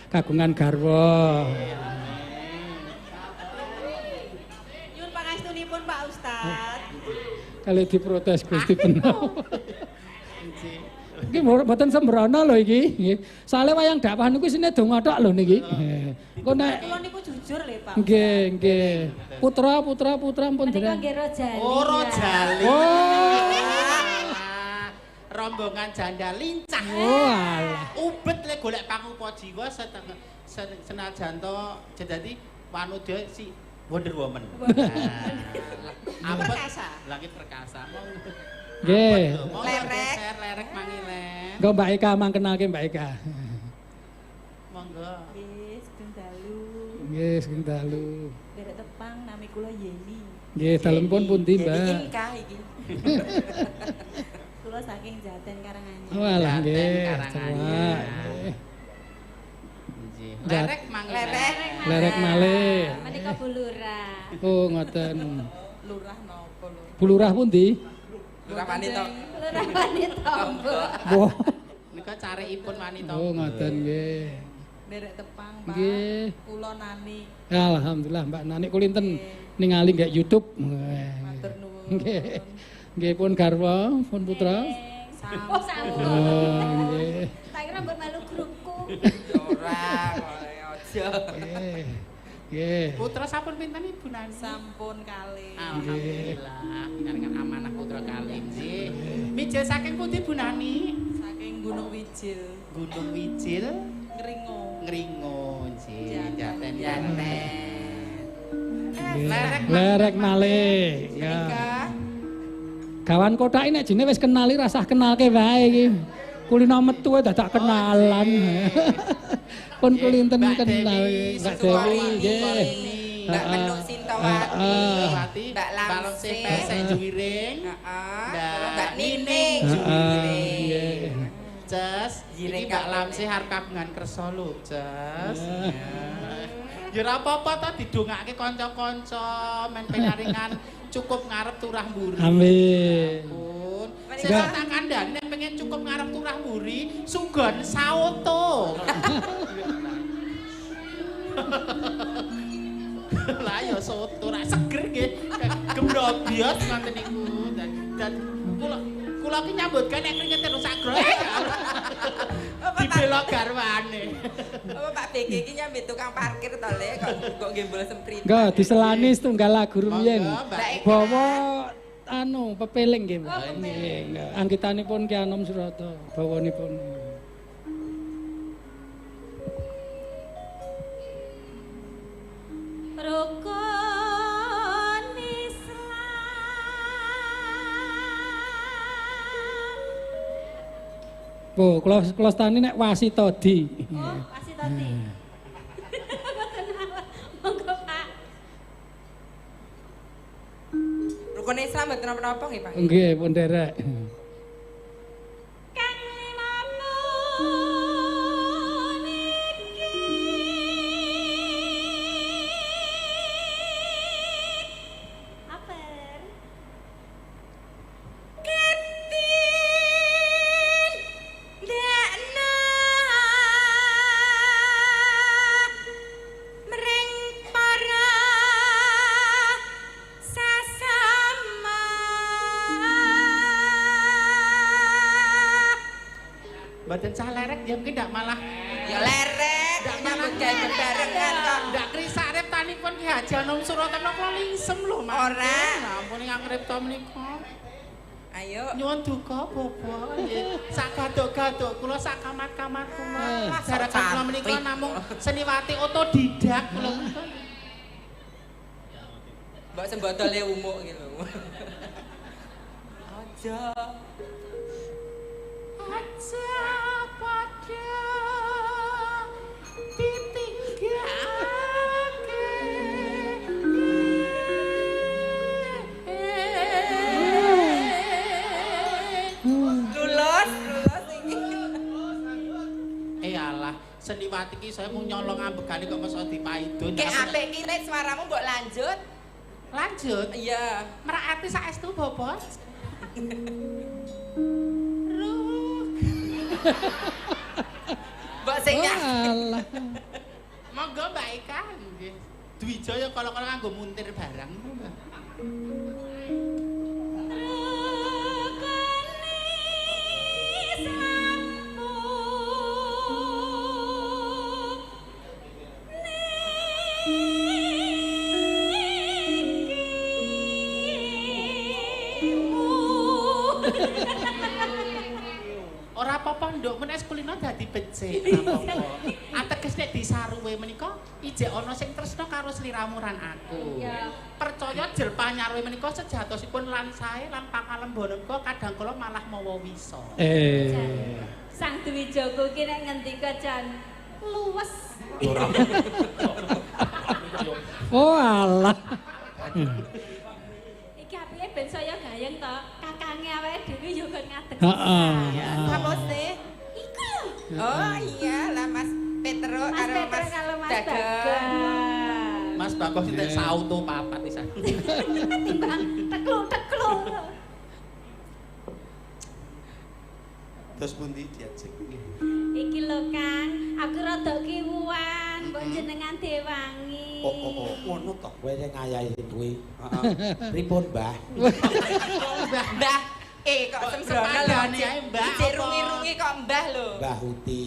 kagungan garwa. Nyuwun pangestunipun Pak Ustaz. Kali diprotes Gusti Benowo. Iki mboten sembrono lho iki. Nggih. Soale wayang dakwah niku isine donga tok lho niki. Engko nek kula niku jujur lho, Pak. Nggih, nggih. Putra putra putra pun Menika dereng. nggih Rojali. Oh, Rojali. Oh. Rombongan janda lincah. Oh, alah. Ubet le golek pangupa jiwa senajan to dadi wanudya si Wonder Woman. Abot Perkasa. Lagi perkasa. Monggo. Nggih. Lerek. Lerek mangilen. Engko Mbak Eka mang kenalke Mbak Eka. Monggo. Nggih, sugeng dalu. Nggih, sugeng dalu. Derek tepang nami kula Yeni. Nggih, dalemipun pundi, Mbak? Yeni Inka iki. Kula saking Jaten Karanganyar. Oh, alah nggih. Karanganyar. Nggih. Lerek mangilen. Lerek. Lerek malih. Menika Bu Lurah. Oh, ngoten. Lurah napa lho? Bu Lurah pundi? Lurah wanita. Lurah wanita mbok. Wah. Nika carikipun wanita. Oh, ngoten nggih. Derek tepang, Pak. Nggih. Kula Nani. Alhamdulillah Mbak Nani kulinten ningali nggak YouTube. Matur nuwun. Nggih. Nggih pun garwa, pun putra. Oh, sampun. Oh, nggih. Tak kira mbok melu grupku. Ora, aja. Nggih. Nggih. Putra sampun pinten Ibu Nani? Sampun kalih. Alhamdulillah, pinaringan amanah putra kalih nggih. Mijil saking pundi Bu Nani? Saking Gunung Wijil, Gunung Wijil, Ngringo. Ngringo nggih, Jaten. Jaten. Jaten. Lerek Lerek malih. Ya. Menika Gawan kothak nek jene wis kenali rasah kenalke wae iki. Kulino metu wae dadak kenalan. Pun kulinten Mbak kenal Dewi, Mbak Dewi nggih. Mbak Menuk Sintawati, Mbak Lamse Lamse, Pesek Juwiring, heeh, Mbak Mbak Nining Heeh, nggih. Ces, Giring iki Mbak kabeh. Lamse arep kagungan kersa lho, Ces. Ya ora apa-apa to didongake kanca-kanca men pinaringan cukup ngarep turah mburi. Amin. Ampun. Menika- Sesuk tak kandhani nek pengen cukup ngarep turah mburi, sunggon saoto. Lah ya soto ra seger nggih. Gemrobiot ngoten niku. Dan kula kula ki nyambut gawe nek kringete rusak groh. Dibelok garwane. Apa Pak BG iki nyambi tukang parkir to le kok kok gembol semprit. Enggak diselani setunggal lagu rumiyin. Monggo, Mbak Eka. Bawa anu pepeling nggih, Mbak. Nggih, nggih. Angkitanipun Ki Anom Surata, bawanipun. Rukun Islam. Oh, kula kula stani nek wasitodi. Oh, wasitodi. Mboten monggo Pak. Rukun Islam mboten napa-napa nggih Pak. Nggih, pun derek. Kang limamun iki. Aper. Ketin ndakna mring para sasama. Mboten cah lerek ya mungkin ndak malah Ya lerek, nyambut gawe bebarengan kok. ndak krisak riptanipun Ki Haji Anom Surata kula lingsem lho Mas. Ora. Ampun ingkang ngripta menika. Ayo. Nyuwun duka Bapak nggih. Sak gaduk-gaduk kula sak kamat-kamat kula. Jaragan kula menika namung seniwati otodidak kula menika. Mbok sembotole umuk iki lho. Aja. Aja padha ditinggalake. Lulus, lulus iki. Eh alah, seniwati iki saya mung nyolong ambegane kok mosok dipaidon. Ki apik ki Rit, suaramu mbok lanjut. Lanjut. Iya. Merakati saestu Bapak. Ruh. Mbok sing Alah. Monggo Mbak Eka nggih. Dwijaya kala-kala nganggo muntir barang. Ora apa-apa nduk, men es kulino dadi becik ora apa-apa. Ateges nek disaruwe menika ijek ana sing tresna karo sliramu lan aku. Iya. Percaya jer panyarwe menika sejatosipun lan sae lan pakalembono menika kadang kala malah mawa wisa. Sang Dwijoko ki nek ngendika jan luwes. Oh alah. Iki apike ben saya gayeng to, kakange awake dhewe yo kon ngadeg. Heeh. Sapa sih? Iku lho. Oh iya lah Mas Petro Mas karo Petro Mas karo Mas Bagong. Bagong. Mas Bagong sing sauto papat pisan. Timbang teklung-teklung. Terus pundi diajeng? Iki lho Kang, aku rada kiwuan, mbok jenengan dewangi. Oh oh oh, ngono to. Kowe sing ngayahi kuwi. Heeh. Pripun, Mbah? Mbah, Mbah, kok Kok sembrono lho. sepadane ae, Mbah, Cek apa? rungi-rungi kok Mbah lho. Mbah Huti.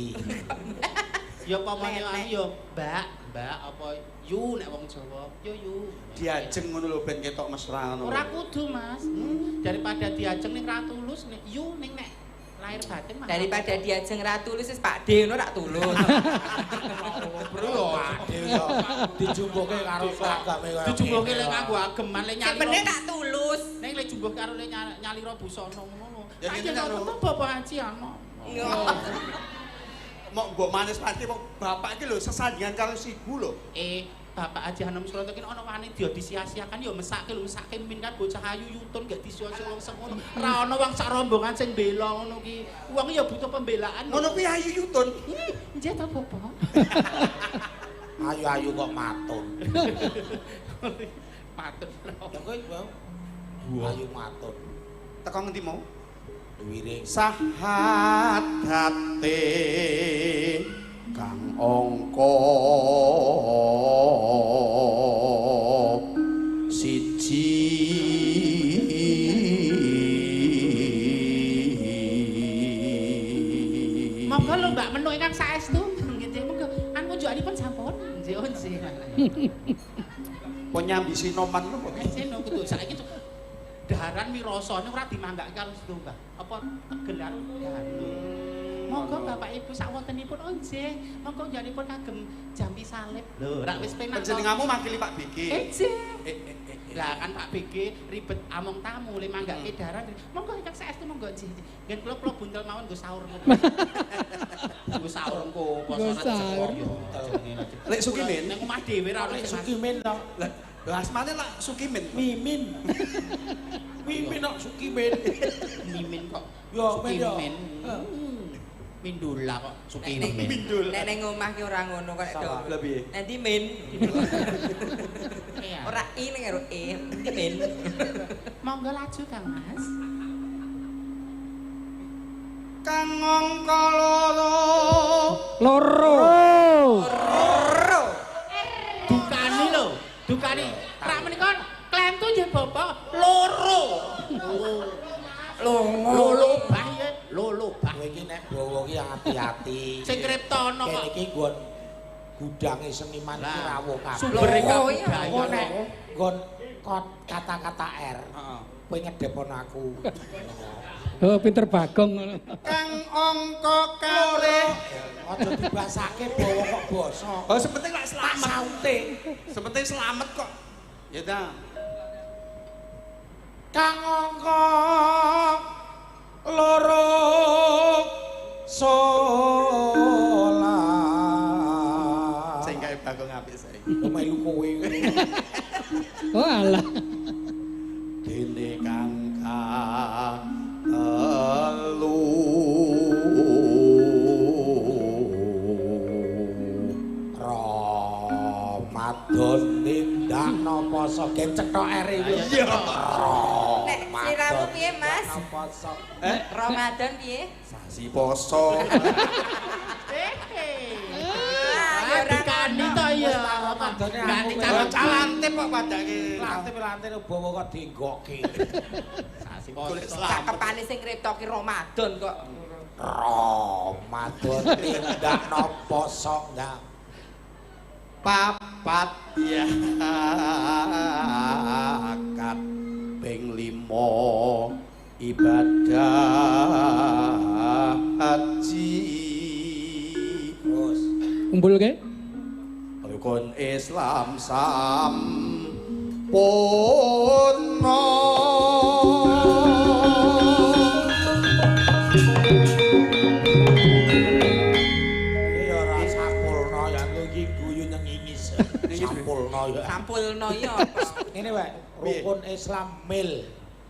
Ya pamane anu ya Mbak, Mbak apa yu nek wong Jawa, yo yu. Diajeng ngono lho ben ketok mesra ngono. Ora kudu, Mas. Daripada diajeng ning ra tulus nek yu ning nek lahir batin mah. Daripada diajeng ra tulus wis Pak D ngono ra tulus. Bro, Pak yo dijumbuhke karo seragame kaya. Dijumbuhke lek nganggo ageman lek Sing nyalira. penting tak tulus. Ning lek jumbuh karo lek nyalira busana ngono. Ya Saiki ngene karo- karo Bapak Haji ana. Mok mbok manis pasti wong bapak iki lho sesandingan karo si ibu lho. Bapak Haji Hanum Suroto ki ana wani dia disia-siakan ya mesake lho mesake min kan bocah ayu yutun gak disia-sia wong semono. Ra ana wong sak rombongan sing bela ngono ki. Wong ya butuh pembelaan. Ngono kuwi ayu yutun. Nggih to Bapak. Ayu-ayu kok matun. Patut. Ya kowe wae. Ayu matun. Teko ngendi mau? Wiring. Sahadate kang angka siji. Monggo lho Mbak Menuk ingkang saestu. Nggih, monggo. Anu kunjukanipun sampun. Nggih, oh nggih. Pon nyambi sinoman lho kok. Sino kudu saiki daharan wirasane ora dimanggake karo situ, Mbah. Apa tegel karo daharan. Monggo Bapak Ibu sak wontenipun oh nggih, monggo njanipun kagem jampi salib. Lho, rak wis penak. to. Panjenenganmu makili Pak BG. Nggih. Lah kan Pak BG ribet among tamu le manggake daharan. Monggo ingkang saestu monggo nggih. Ngen kula kula buntel mawon nggo sahur. Nggo sahur engko Nggo sahur. Lek Sukimin, Ning omah dhewe ra ono Lek sing Sukimin to. lah lah asmane lak Sukimin. Mimin. Mimin kok Sukimin. mimin kok. Yo, men yo. Sukimin. Mindula kok Sukimin. Mindul. Nek ning omah ki ora ngono kok nek Salah. do. Lah piye? Nanti min. Iya. Ora i ning karo e, nanti min. Monggo laju Kang Mas. Kang angka loro. Loro. Ro. Dukani lho, dukani. Rak menika klentu nggih Bapak loro. Longo. Lolo bah ya, lolo bah. Kowe iki nek bawa ki ati-ati. Sing kriptono Kene kok. iki nggon gudange seniman ki rawuh kabeh. Sumbere Lho, iya. kabudayan. Engko nek nggon kata-kata R. Heeh. Kowe ngedepon aku. Oh, pinter Bagong ngono. Kang angka kalih. Aja dibasake bawa kok basa. Oh, sepenting lak selamat. Saute. Sepenting selamat kok. Ya ta. Kang angka loro salat. Sing gawe Bagong apik saiki. Melu kowe. Oh alah. Dene kang telu Ramadan nindakno poso gen cetok ere iki. Iya. Nek sliramu piye, Mas? Poso. Ramadan piye? Sasi poso. Ah, ya ora Dikani to ya. Ramadane Ganti aku calon Calantip kok padake. Lantip-lantip bawa kok dinggokke. Sasi Golek poso. selamat. Cakepane sing ngripta ki Ramadan kok. Ramadan nindakno poso ndak. Papat ya akad ping 5 ibadah haji. Terus Kumpulke. Rukun Islam sampurna. Iki ya ora sampurna ya aku iki guyu nyengingis. Sampurna ya. Sampulno ya apa? Ngene wae, rukun Islam mil.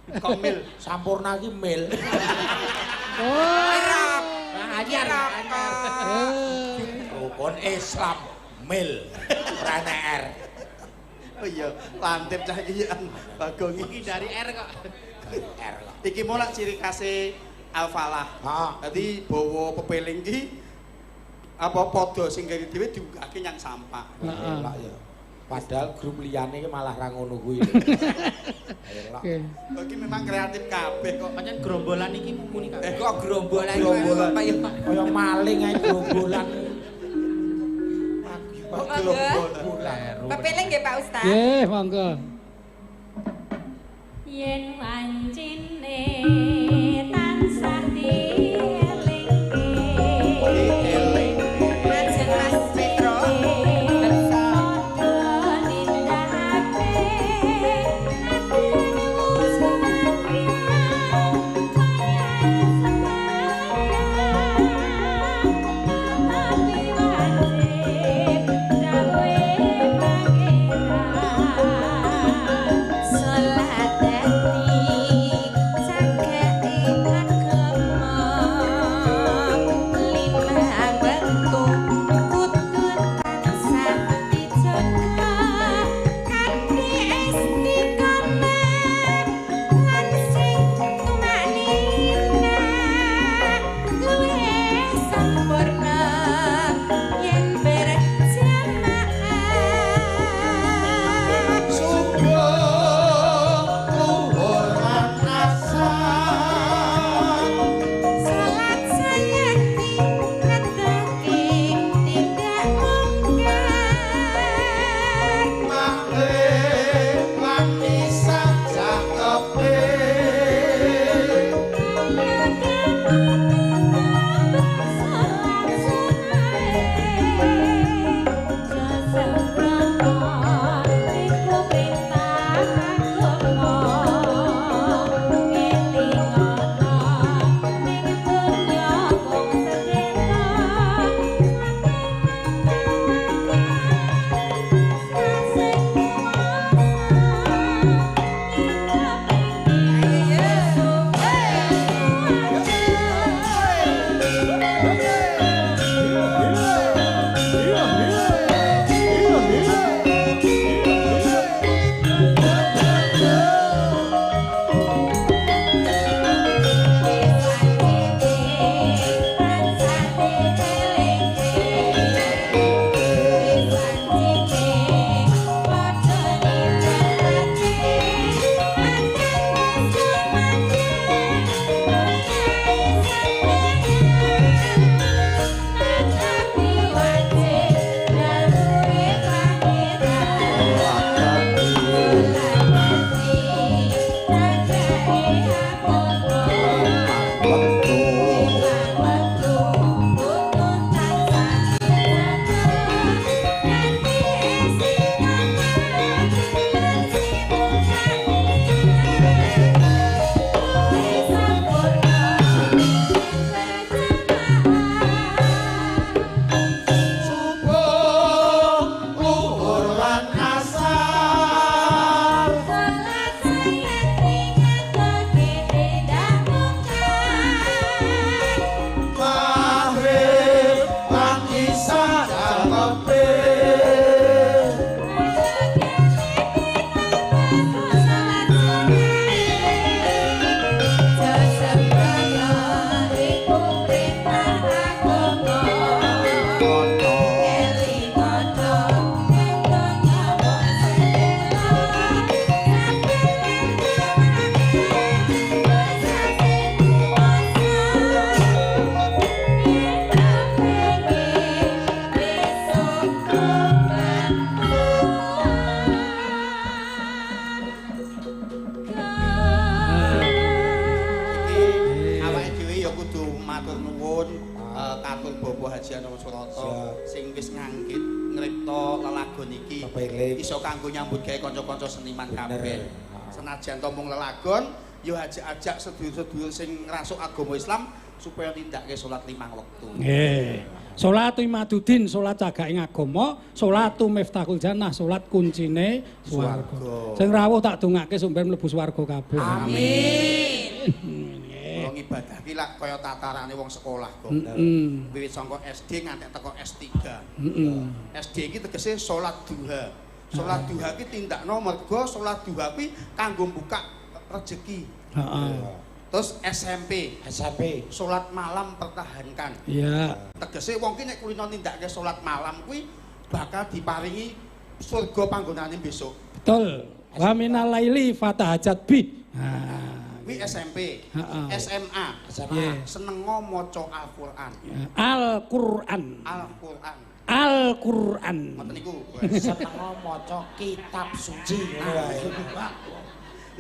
Kok mil? Sampurna iki mil. Oh. Anyar. Rukun Islam mil. Ora enek R. Oh iya, lantip cah iki Bagong iki. Iki dari R kok. R kok. Iki mau lak ciri khase Al-Falah. Ha. Dadi bawa pepeling ki apa padha sing gawe dhewe diunggahke nyang sampah. Heeh. Elok ya. Padahal grup liyane iki malah ra ngono kuwi. Elok. Oke. Iki memang kreatif kabeh kok. Pancen gerombolan iki mumpuni kabeh. Kok gerombolan iki Gerombolan. apa ya? Kaya maling ae gerombolan. Kok Monggo. gerombolan. Pepeling nggih Pak Ustaz. Nggih, monggo. Yen wancine tansah dielingke. Dielingke. Majeng Mas Petro. Kersa. Padha nindakake atimu semangyan kaya sembayang tapi wajib dawuhe pangeran. Salat dadi cagak Tata sing wis ngangkit ngripta lelagon iki iso kanggo nyambut gawe kanca-kanca seniman kabeh. Senajan to mung lelagon, yo ajak-ajak sedulur-sedulur sing ngrasuk agama Islam supaya nindakake salat 5 wektu. Nggih. Salatu imadudin, salat cagake agama, salatu miftahul jannah, salat kuncine swarga. Sing rawuh tak dongake sumber mlebu swarga kabeh. Amin. Kula ngibadah ki lak kaya tatarane wong sekolah kok. Wiwit saka SD nganti teko S3. SD iki tegese salat duha. Salat duha ki tindakno mergo salat duha kuwi kanggo buka rejeki. Heeh. Terus SMP, salat malam pertahankan. Iya. Tegese wong ki nek kulino nindakake salat malam kuwi bakal diparingi surga panggonane besok. Betul. Wa minal laili fatahajat bi. Nah, kuwi SMP. SMA. Senengo maca Al-Qur'an. Al-Qur'an. Al-Qur'an. Al-Qur'an. Ngoten niku. Senengo maca kitab suci ngono wae.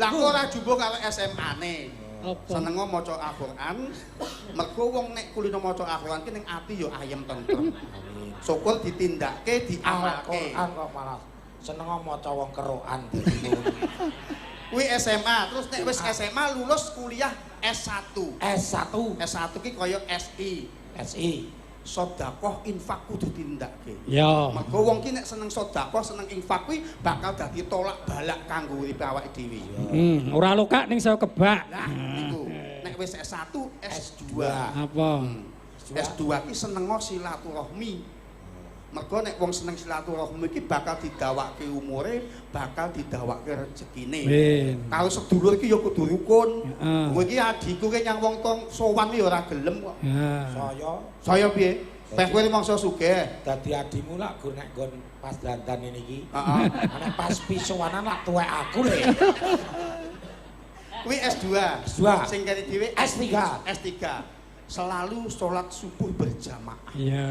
Lah kok ora jumbo karo SMA-ne. Senengo maca Al-Qur'an, mergo wong nek kulino maca Al-Qur'an ki ning ati ya ayem tentrem. Syukur ditindakke, diamalke. Al-Qur'an kok malah senengo maca wong kerokan. Kuwi SMA, terus nek wis SMA lulus kuliah S1. S1. S1 ki kaya SI. SI. Sedekah infak kudu ditindakake. Ya. Mergo wong ki nek seneng sedekah, seneng infak kuwi bakal dadi tolak balak kanggo uripe awake dhewe. Ora lokak ning saya kebak. Lah niku. Nek wis S1, S2. Apa? S2 ki senengo silaturahmi. Mergo nek wong seneng silaturahmi iki bakal didawake umure, bakal didawake rezekine. Kalau sedulur iki ya kudu rukun. Kowe iki adikku ki nyang wong tong sowan ya ora gelem kok. Saya piye? Teh kowe mangsa sugih. Dadi adimu lak gur nek nggon pas dandan ngene iki. Heeh. Nek pas pisowanan lak tuwek aku lho. Kuwi S2. S2. Sing kene dhewe S3. S3. Selalu salat subuh berjamaah. Iya.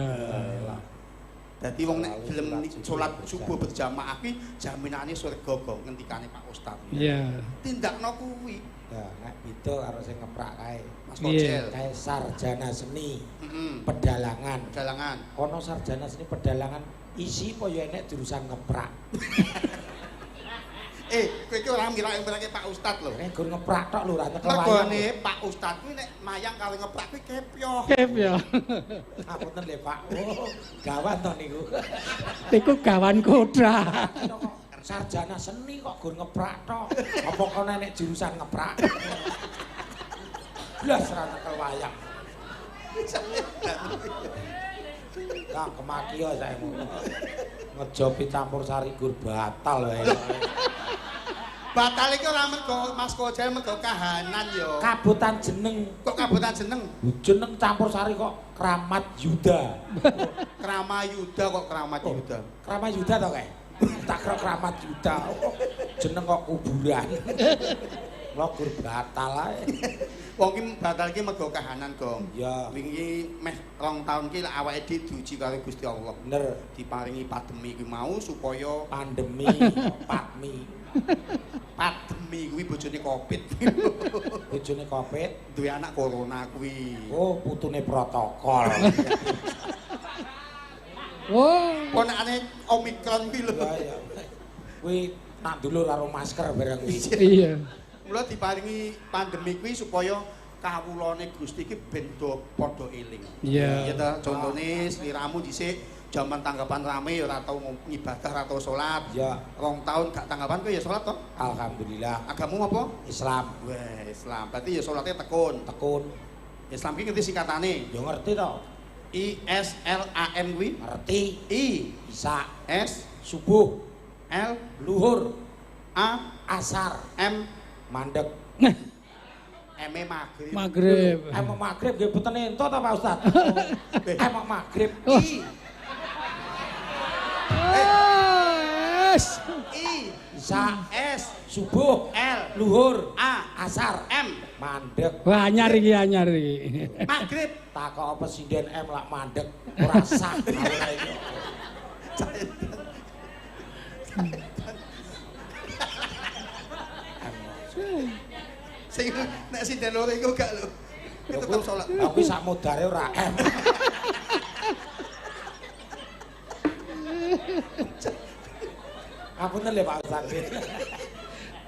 Dadi wong nek gelem salat subuh berjamaah kuwi jaminane surga kok ngendikane Pak Ustaz. Iya. Tindakno kuwi. Ya, nek beda karo sing ngeprak kae. Mas Kocel. Kae sarjana seni. Pedalangan. Pedalangan. Kono sarjana seni pedalangan isi apa ya enek jurusan ngeprak. Kowe iki ora mirake-mirake Pak Ustaz lho. Nek gur ngeprak tok lho ora nyekel wayang. Mergone Pak Ustaz kuwi nek mayang karo ngeprak kuwi kepyoh. Kepyoh. Ngapunten lho Pak. Oh, gawan to niku. Niku gawan kodra. Sarjana seni kok gur ngeprak tok. Apa kono nek jurusan ngeprak? Blas ora nyekel wayang. Kang kemaki ya saemu. Ngejobi campur sari gur batal wae. Batal iki ora mergo Mas Kojel mergo kahanan ya. Kabotan jeneng. Kok kabotan jeneng? Jeneng campur sari kok Kramat Yuda. Krama Yuda kok Kramat Yuda. Krama Yuda to kae? Tak kira Kramat Yuda. Jeneng kok kuburan. Lho gur batal ae. Wong ki batal ki mergo kahanan, Gong. Iya. Wingi meh 2 tahun ki lak awake dhewe diuji karo Gusti Allah. Bener. Diparingi pandemi ki mau supaya pandemi patmi. Pandemi kuwi bojone Covid. Bojone Covid duwe anak corona kuwi. Oh, putune protokol. Oh, ponakane Omikron kuwi lho. Iya. Kuwi tak dulur karo masker bareng kuwi. Iya. Mula diparingi pandemi kuwi supaya kawulane Gusti iki ben padha eling. Iya. Iya ta, contone sliramu dhisik jaman tanggapan rame ya ora tau ngibadah, ora tau salat. Iya. 2 tahun gak tanggapan kowe ya salat to? Alhamdulillah. Agamamu apa? Islam. Wah, Islam. Berarti ya salate tekun. Tekun. Islam ki ngerti singkatane? Ya ngerti to. I S L A M kuwi. Ngerti. I Isa S subuh, L luhur, A asar, M mandek. M maghrib. Maghrib. M maghrib nggih boten entuk ta Pak Ustaz? M maghrib. I S I Isa S subuh, L luhur, A asar, M mandek. Wah, anyar iki, anyar iki. Maghrib. Takok presiden M lak mandek ora sah. Sing nek sinden loro iku gak lho. Tetep salat. Aku sak modare ora M. Apunten lho Pak Ustaz.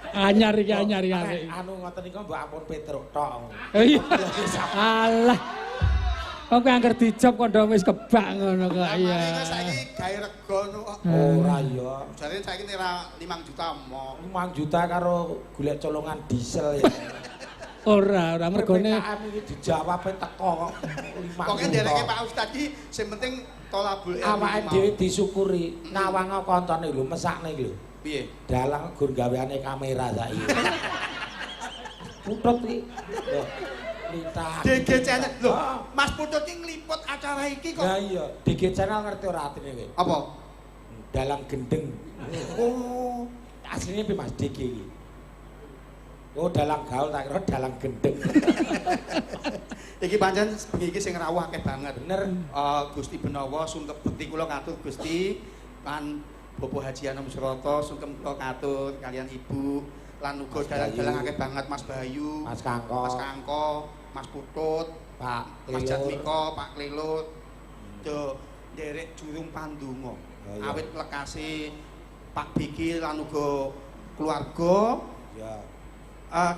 Anyar iki anyar iki. Anu ngoten niku mbok ampun Petruk tok. Iya. Alah. Wong kowe angger dijob kondo wis kebak ngono kok iya. Saiki gawe rega ngono kok. Ora ya. Jare saiki nek ora 5 juta mo. 5 juta karo golek colongan diesel ya. Ora, ora mergone PPKM iki dijawabe teko kok 5 juta. Pokoke ndereke Pak Ustaz iki sing penting tolabul ilmi. Awake dhewe disyukuri, nawang kancane lho mesakne iki lho. Piye? Dalang gur gaweane kamera saiki. Putut iki. Lho, lintah. DG Channel. Lho, Mas Putut iki ngliput acara iki kok. Lah iya, DG Channel ngerti ora atine kowe? Apa? Dalang gendeng. Oh, asline piye Mas DG iki? Oh, dalang gaul tak kira dalang gendeng. Iki pancen bengi iki sing rawuh akeh banget. Bener. Gusti Benowo sungkem bekti kula katur Gusti lan Bapak Haji Anom Suroto sungkem kula katur kalian Ibu lan uga dalang-dalang akeh banget Mas Bayu, Mas Kangko, Mas Kangko, Mas Putut, Pak Mas Jatmiko, Pak Klelut. Do nderek jurung pandonga. Awit lekase Pak Biki lan uga keluarga. Ya.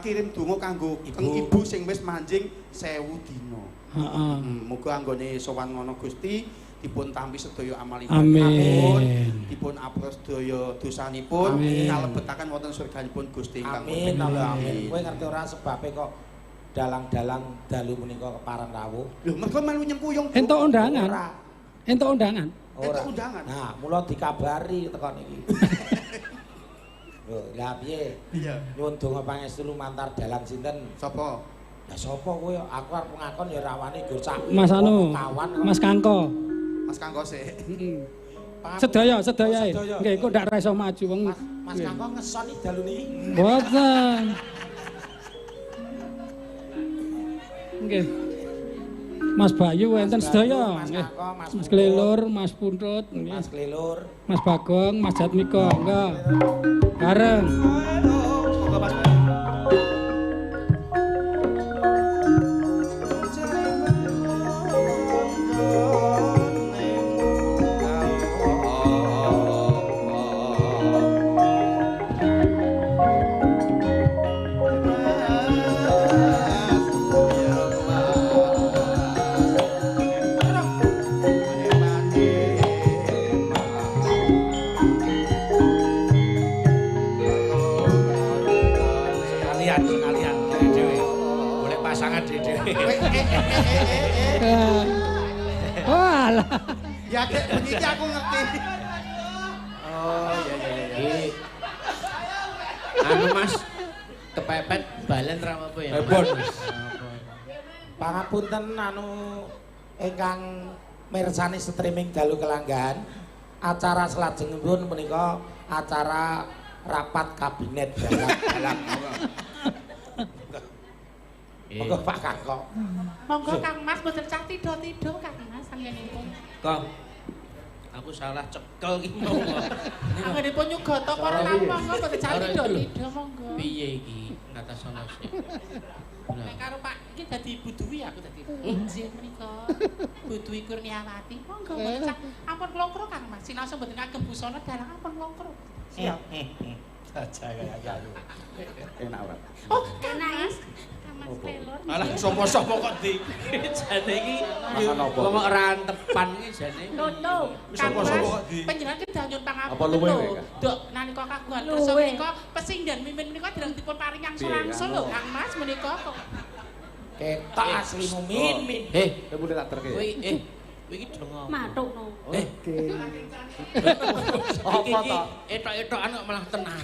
Kirim donga kanggo ibu sing wis manjing 1000 dina. Heeh. Muga anggone sowan ngono Gusti dipun tampi sedaya amal ibadahipun, dipun apura sedaya dosanipun, kalebetaken wonten surganipun Gusti ingkang amin. Amin. Kowe ngerti ora sebabe kok dalang-dalang dalu menika kepareng rawuh? Lho, mergo melu nyengkuyung. Entuk undangan. Entuk undangan. Entuk undangan. Nah, mula dikabari teko niki. Lho, lha piye? Iya. Nyuwun donga pangestu lumantar dalang sinten? Sapa? Lah sapa kowe? Aku arep ngakon ya rawani nggo sak. Mas anu, Mas Kangko. Mas Kangko sik. Heeh. Sedaya, sedaya. Nggih, kok ndak ra iso maju wong. Mas Kangko ngesoni dalu niki. Mboten. Nggih. Mas Bayu wonten sedaya. Mas Kangko, Mas Klelur, Mas Puntut, nggih. Mas Klelur, Mas Bagong, Mas Jatmiko, monggo. Bareng. Monggo Mas Bayu. Oh alah. Ya kek bengi iki aku ngerti. Oh iya iya iya. Anu Mas kepepet balen ra apa ya? Rebon. Pangapunten anu ingkang mirsani streaming dalu kelanggahan, acara salajengipun menika acara rapat kabinet dalang-dalang. Monggo Pak Kangko. Monggo Kang Mas mboten cah tido-tido Kang Mas anggenipun. Kang. Aku salah cekel iki mau. Anggenipun nyugata para tamu monggo mboten cah tido-tido monggo. Piye iki ngatasana sik. Nek karo Pak iki dadi Ibu Dwi aku dadi. Nggih menika. Bu Dwi Kurniawati monggo mboten cah ampun klongkro Kang Mas. Sinaosa mboten kagem busana dalang ampun klongkro. Siap. Saja kaya aku. Enak ora? Oh, Kang Mas. Mas Taylor. Alah sapa-sapa kok di jane iki wong kok rantepan iki jane. Lho, sapa-sapa kok di panjenengan kedah nyuwun pangapunten lho. Dok nalika kagungan kersa menika pesinggan mimin menika dereng dipun paring angsul-angsul lho Kang Mas menika kok. Ketok aslimu min min. Eh, kowe boleh tak terke. Kowe kowe iki do ngomong. Mathukno. Oke. Apa to? Etok-etokan kok malah tenang.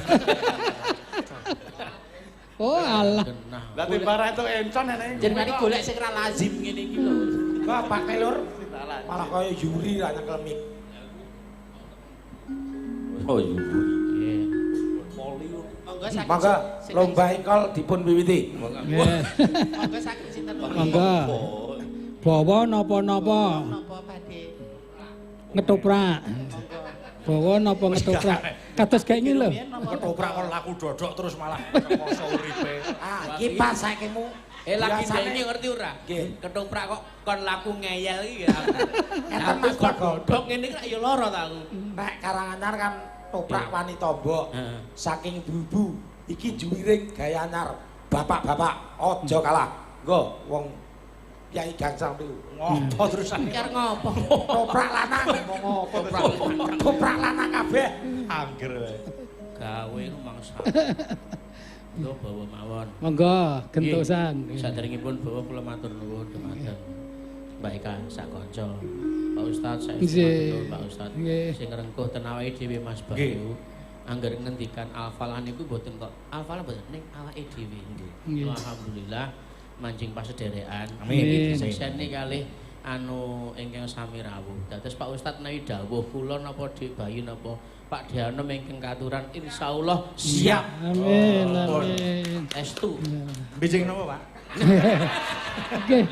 Oh alah. Lah timbaran entuk encon eneke. Jenengane golek sing ra lazim ngene iki lho. Kok Pak Kelur malah kaya Yuri ra nyekel mic. Oh Yuri. Nggih. Monggo saking Monggo lomba engkol dipun wiwiti. Monggo saking sinten? Monggo. Bawa napa-napa? Napa badhe? Ngetoprak. Bawa napa ngetoprak? Kados kayak ngene lho. Ketoprak kok laku dodok terus malah rekoso uripe. Ah, iki pas sakemu Lagi Biasane- ndek iki ngerti ora? Nggih. Ketoprak kok kon laku ngeyel iki ya. Ngeten Aku Mas kon Bagong. godhog ngene iki lak ya lara ta aku. Nek Karanganyar kan toprak Nggih. wani tombok. Heeh. Saking ibu-ibu iki juwiring gaya anyar. Bapak-bapak aja kalah. Nggo wong Kyai Gangsal niku. Ngopo terusan? Iki arep ngopo? Toprak lanang ngomong apa toprak. Toprak lanang kabeh. Angger wae. Gawe rumangsa. Nggo bawa mawon. Monggo gentosan. Nggih. Saderengipun bawa kula matur nuwun dumateng Mbak Eka sak kanca. Pak Ustad saya Nggih. matur Pak Ustad Nggih. sing ngrengkuh ten awake dhewe Mas Bayu. Angger ngendikan alfalah niku mboten kok alfalah mboten ning awake dhewe. Nggih. Alhamdulillah manjing pasederekan. Amin. Iki disekseni kalih anu ingkang sami rawuh. Dados Pak Ustad menawi dawuh kula napa Dik Bayu napa Pak Dianom ingkang katuran insyaallah siap. Amin, amin. Estu. Bijing napa, Pak? Nggih.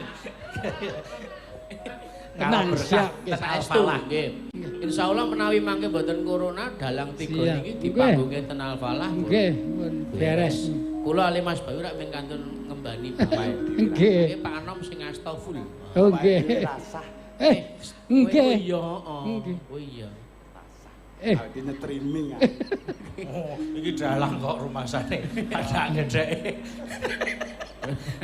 Tenang, siap. Estu nggih. Insyaallah menawi mangke mboten corona dalang tiga Siap. niki dipanggungke ten Al-Falah. Nggih, pun beres. Kula ali Mas Bayu rak mung kantun ngembani bapak. Nggih. Nggih Pak Anom sing asta full. Oh, nggih. Eh, nggih. Oh iya, heeh. Nggih. Oh iya. Eh, Iki nyetriming. Oh, iki dalang kok rumasane. Ada ngedheke.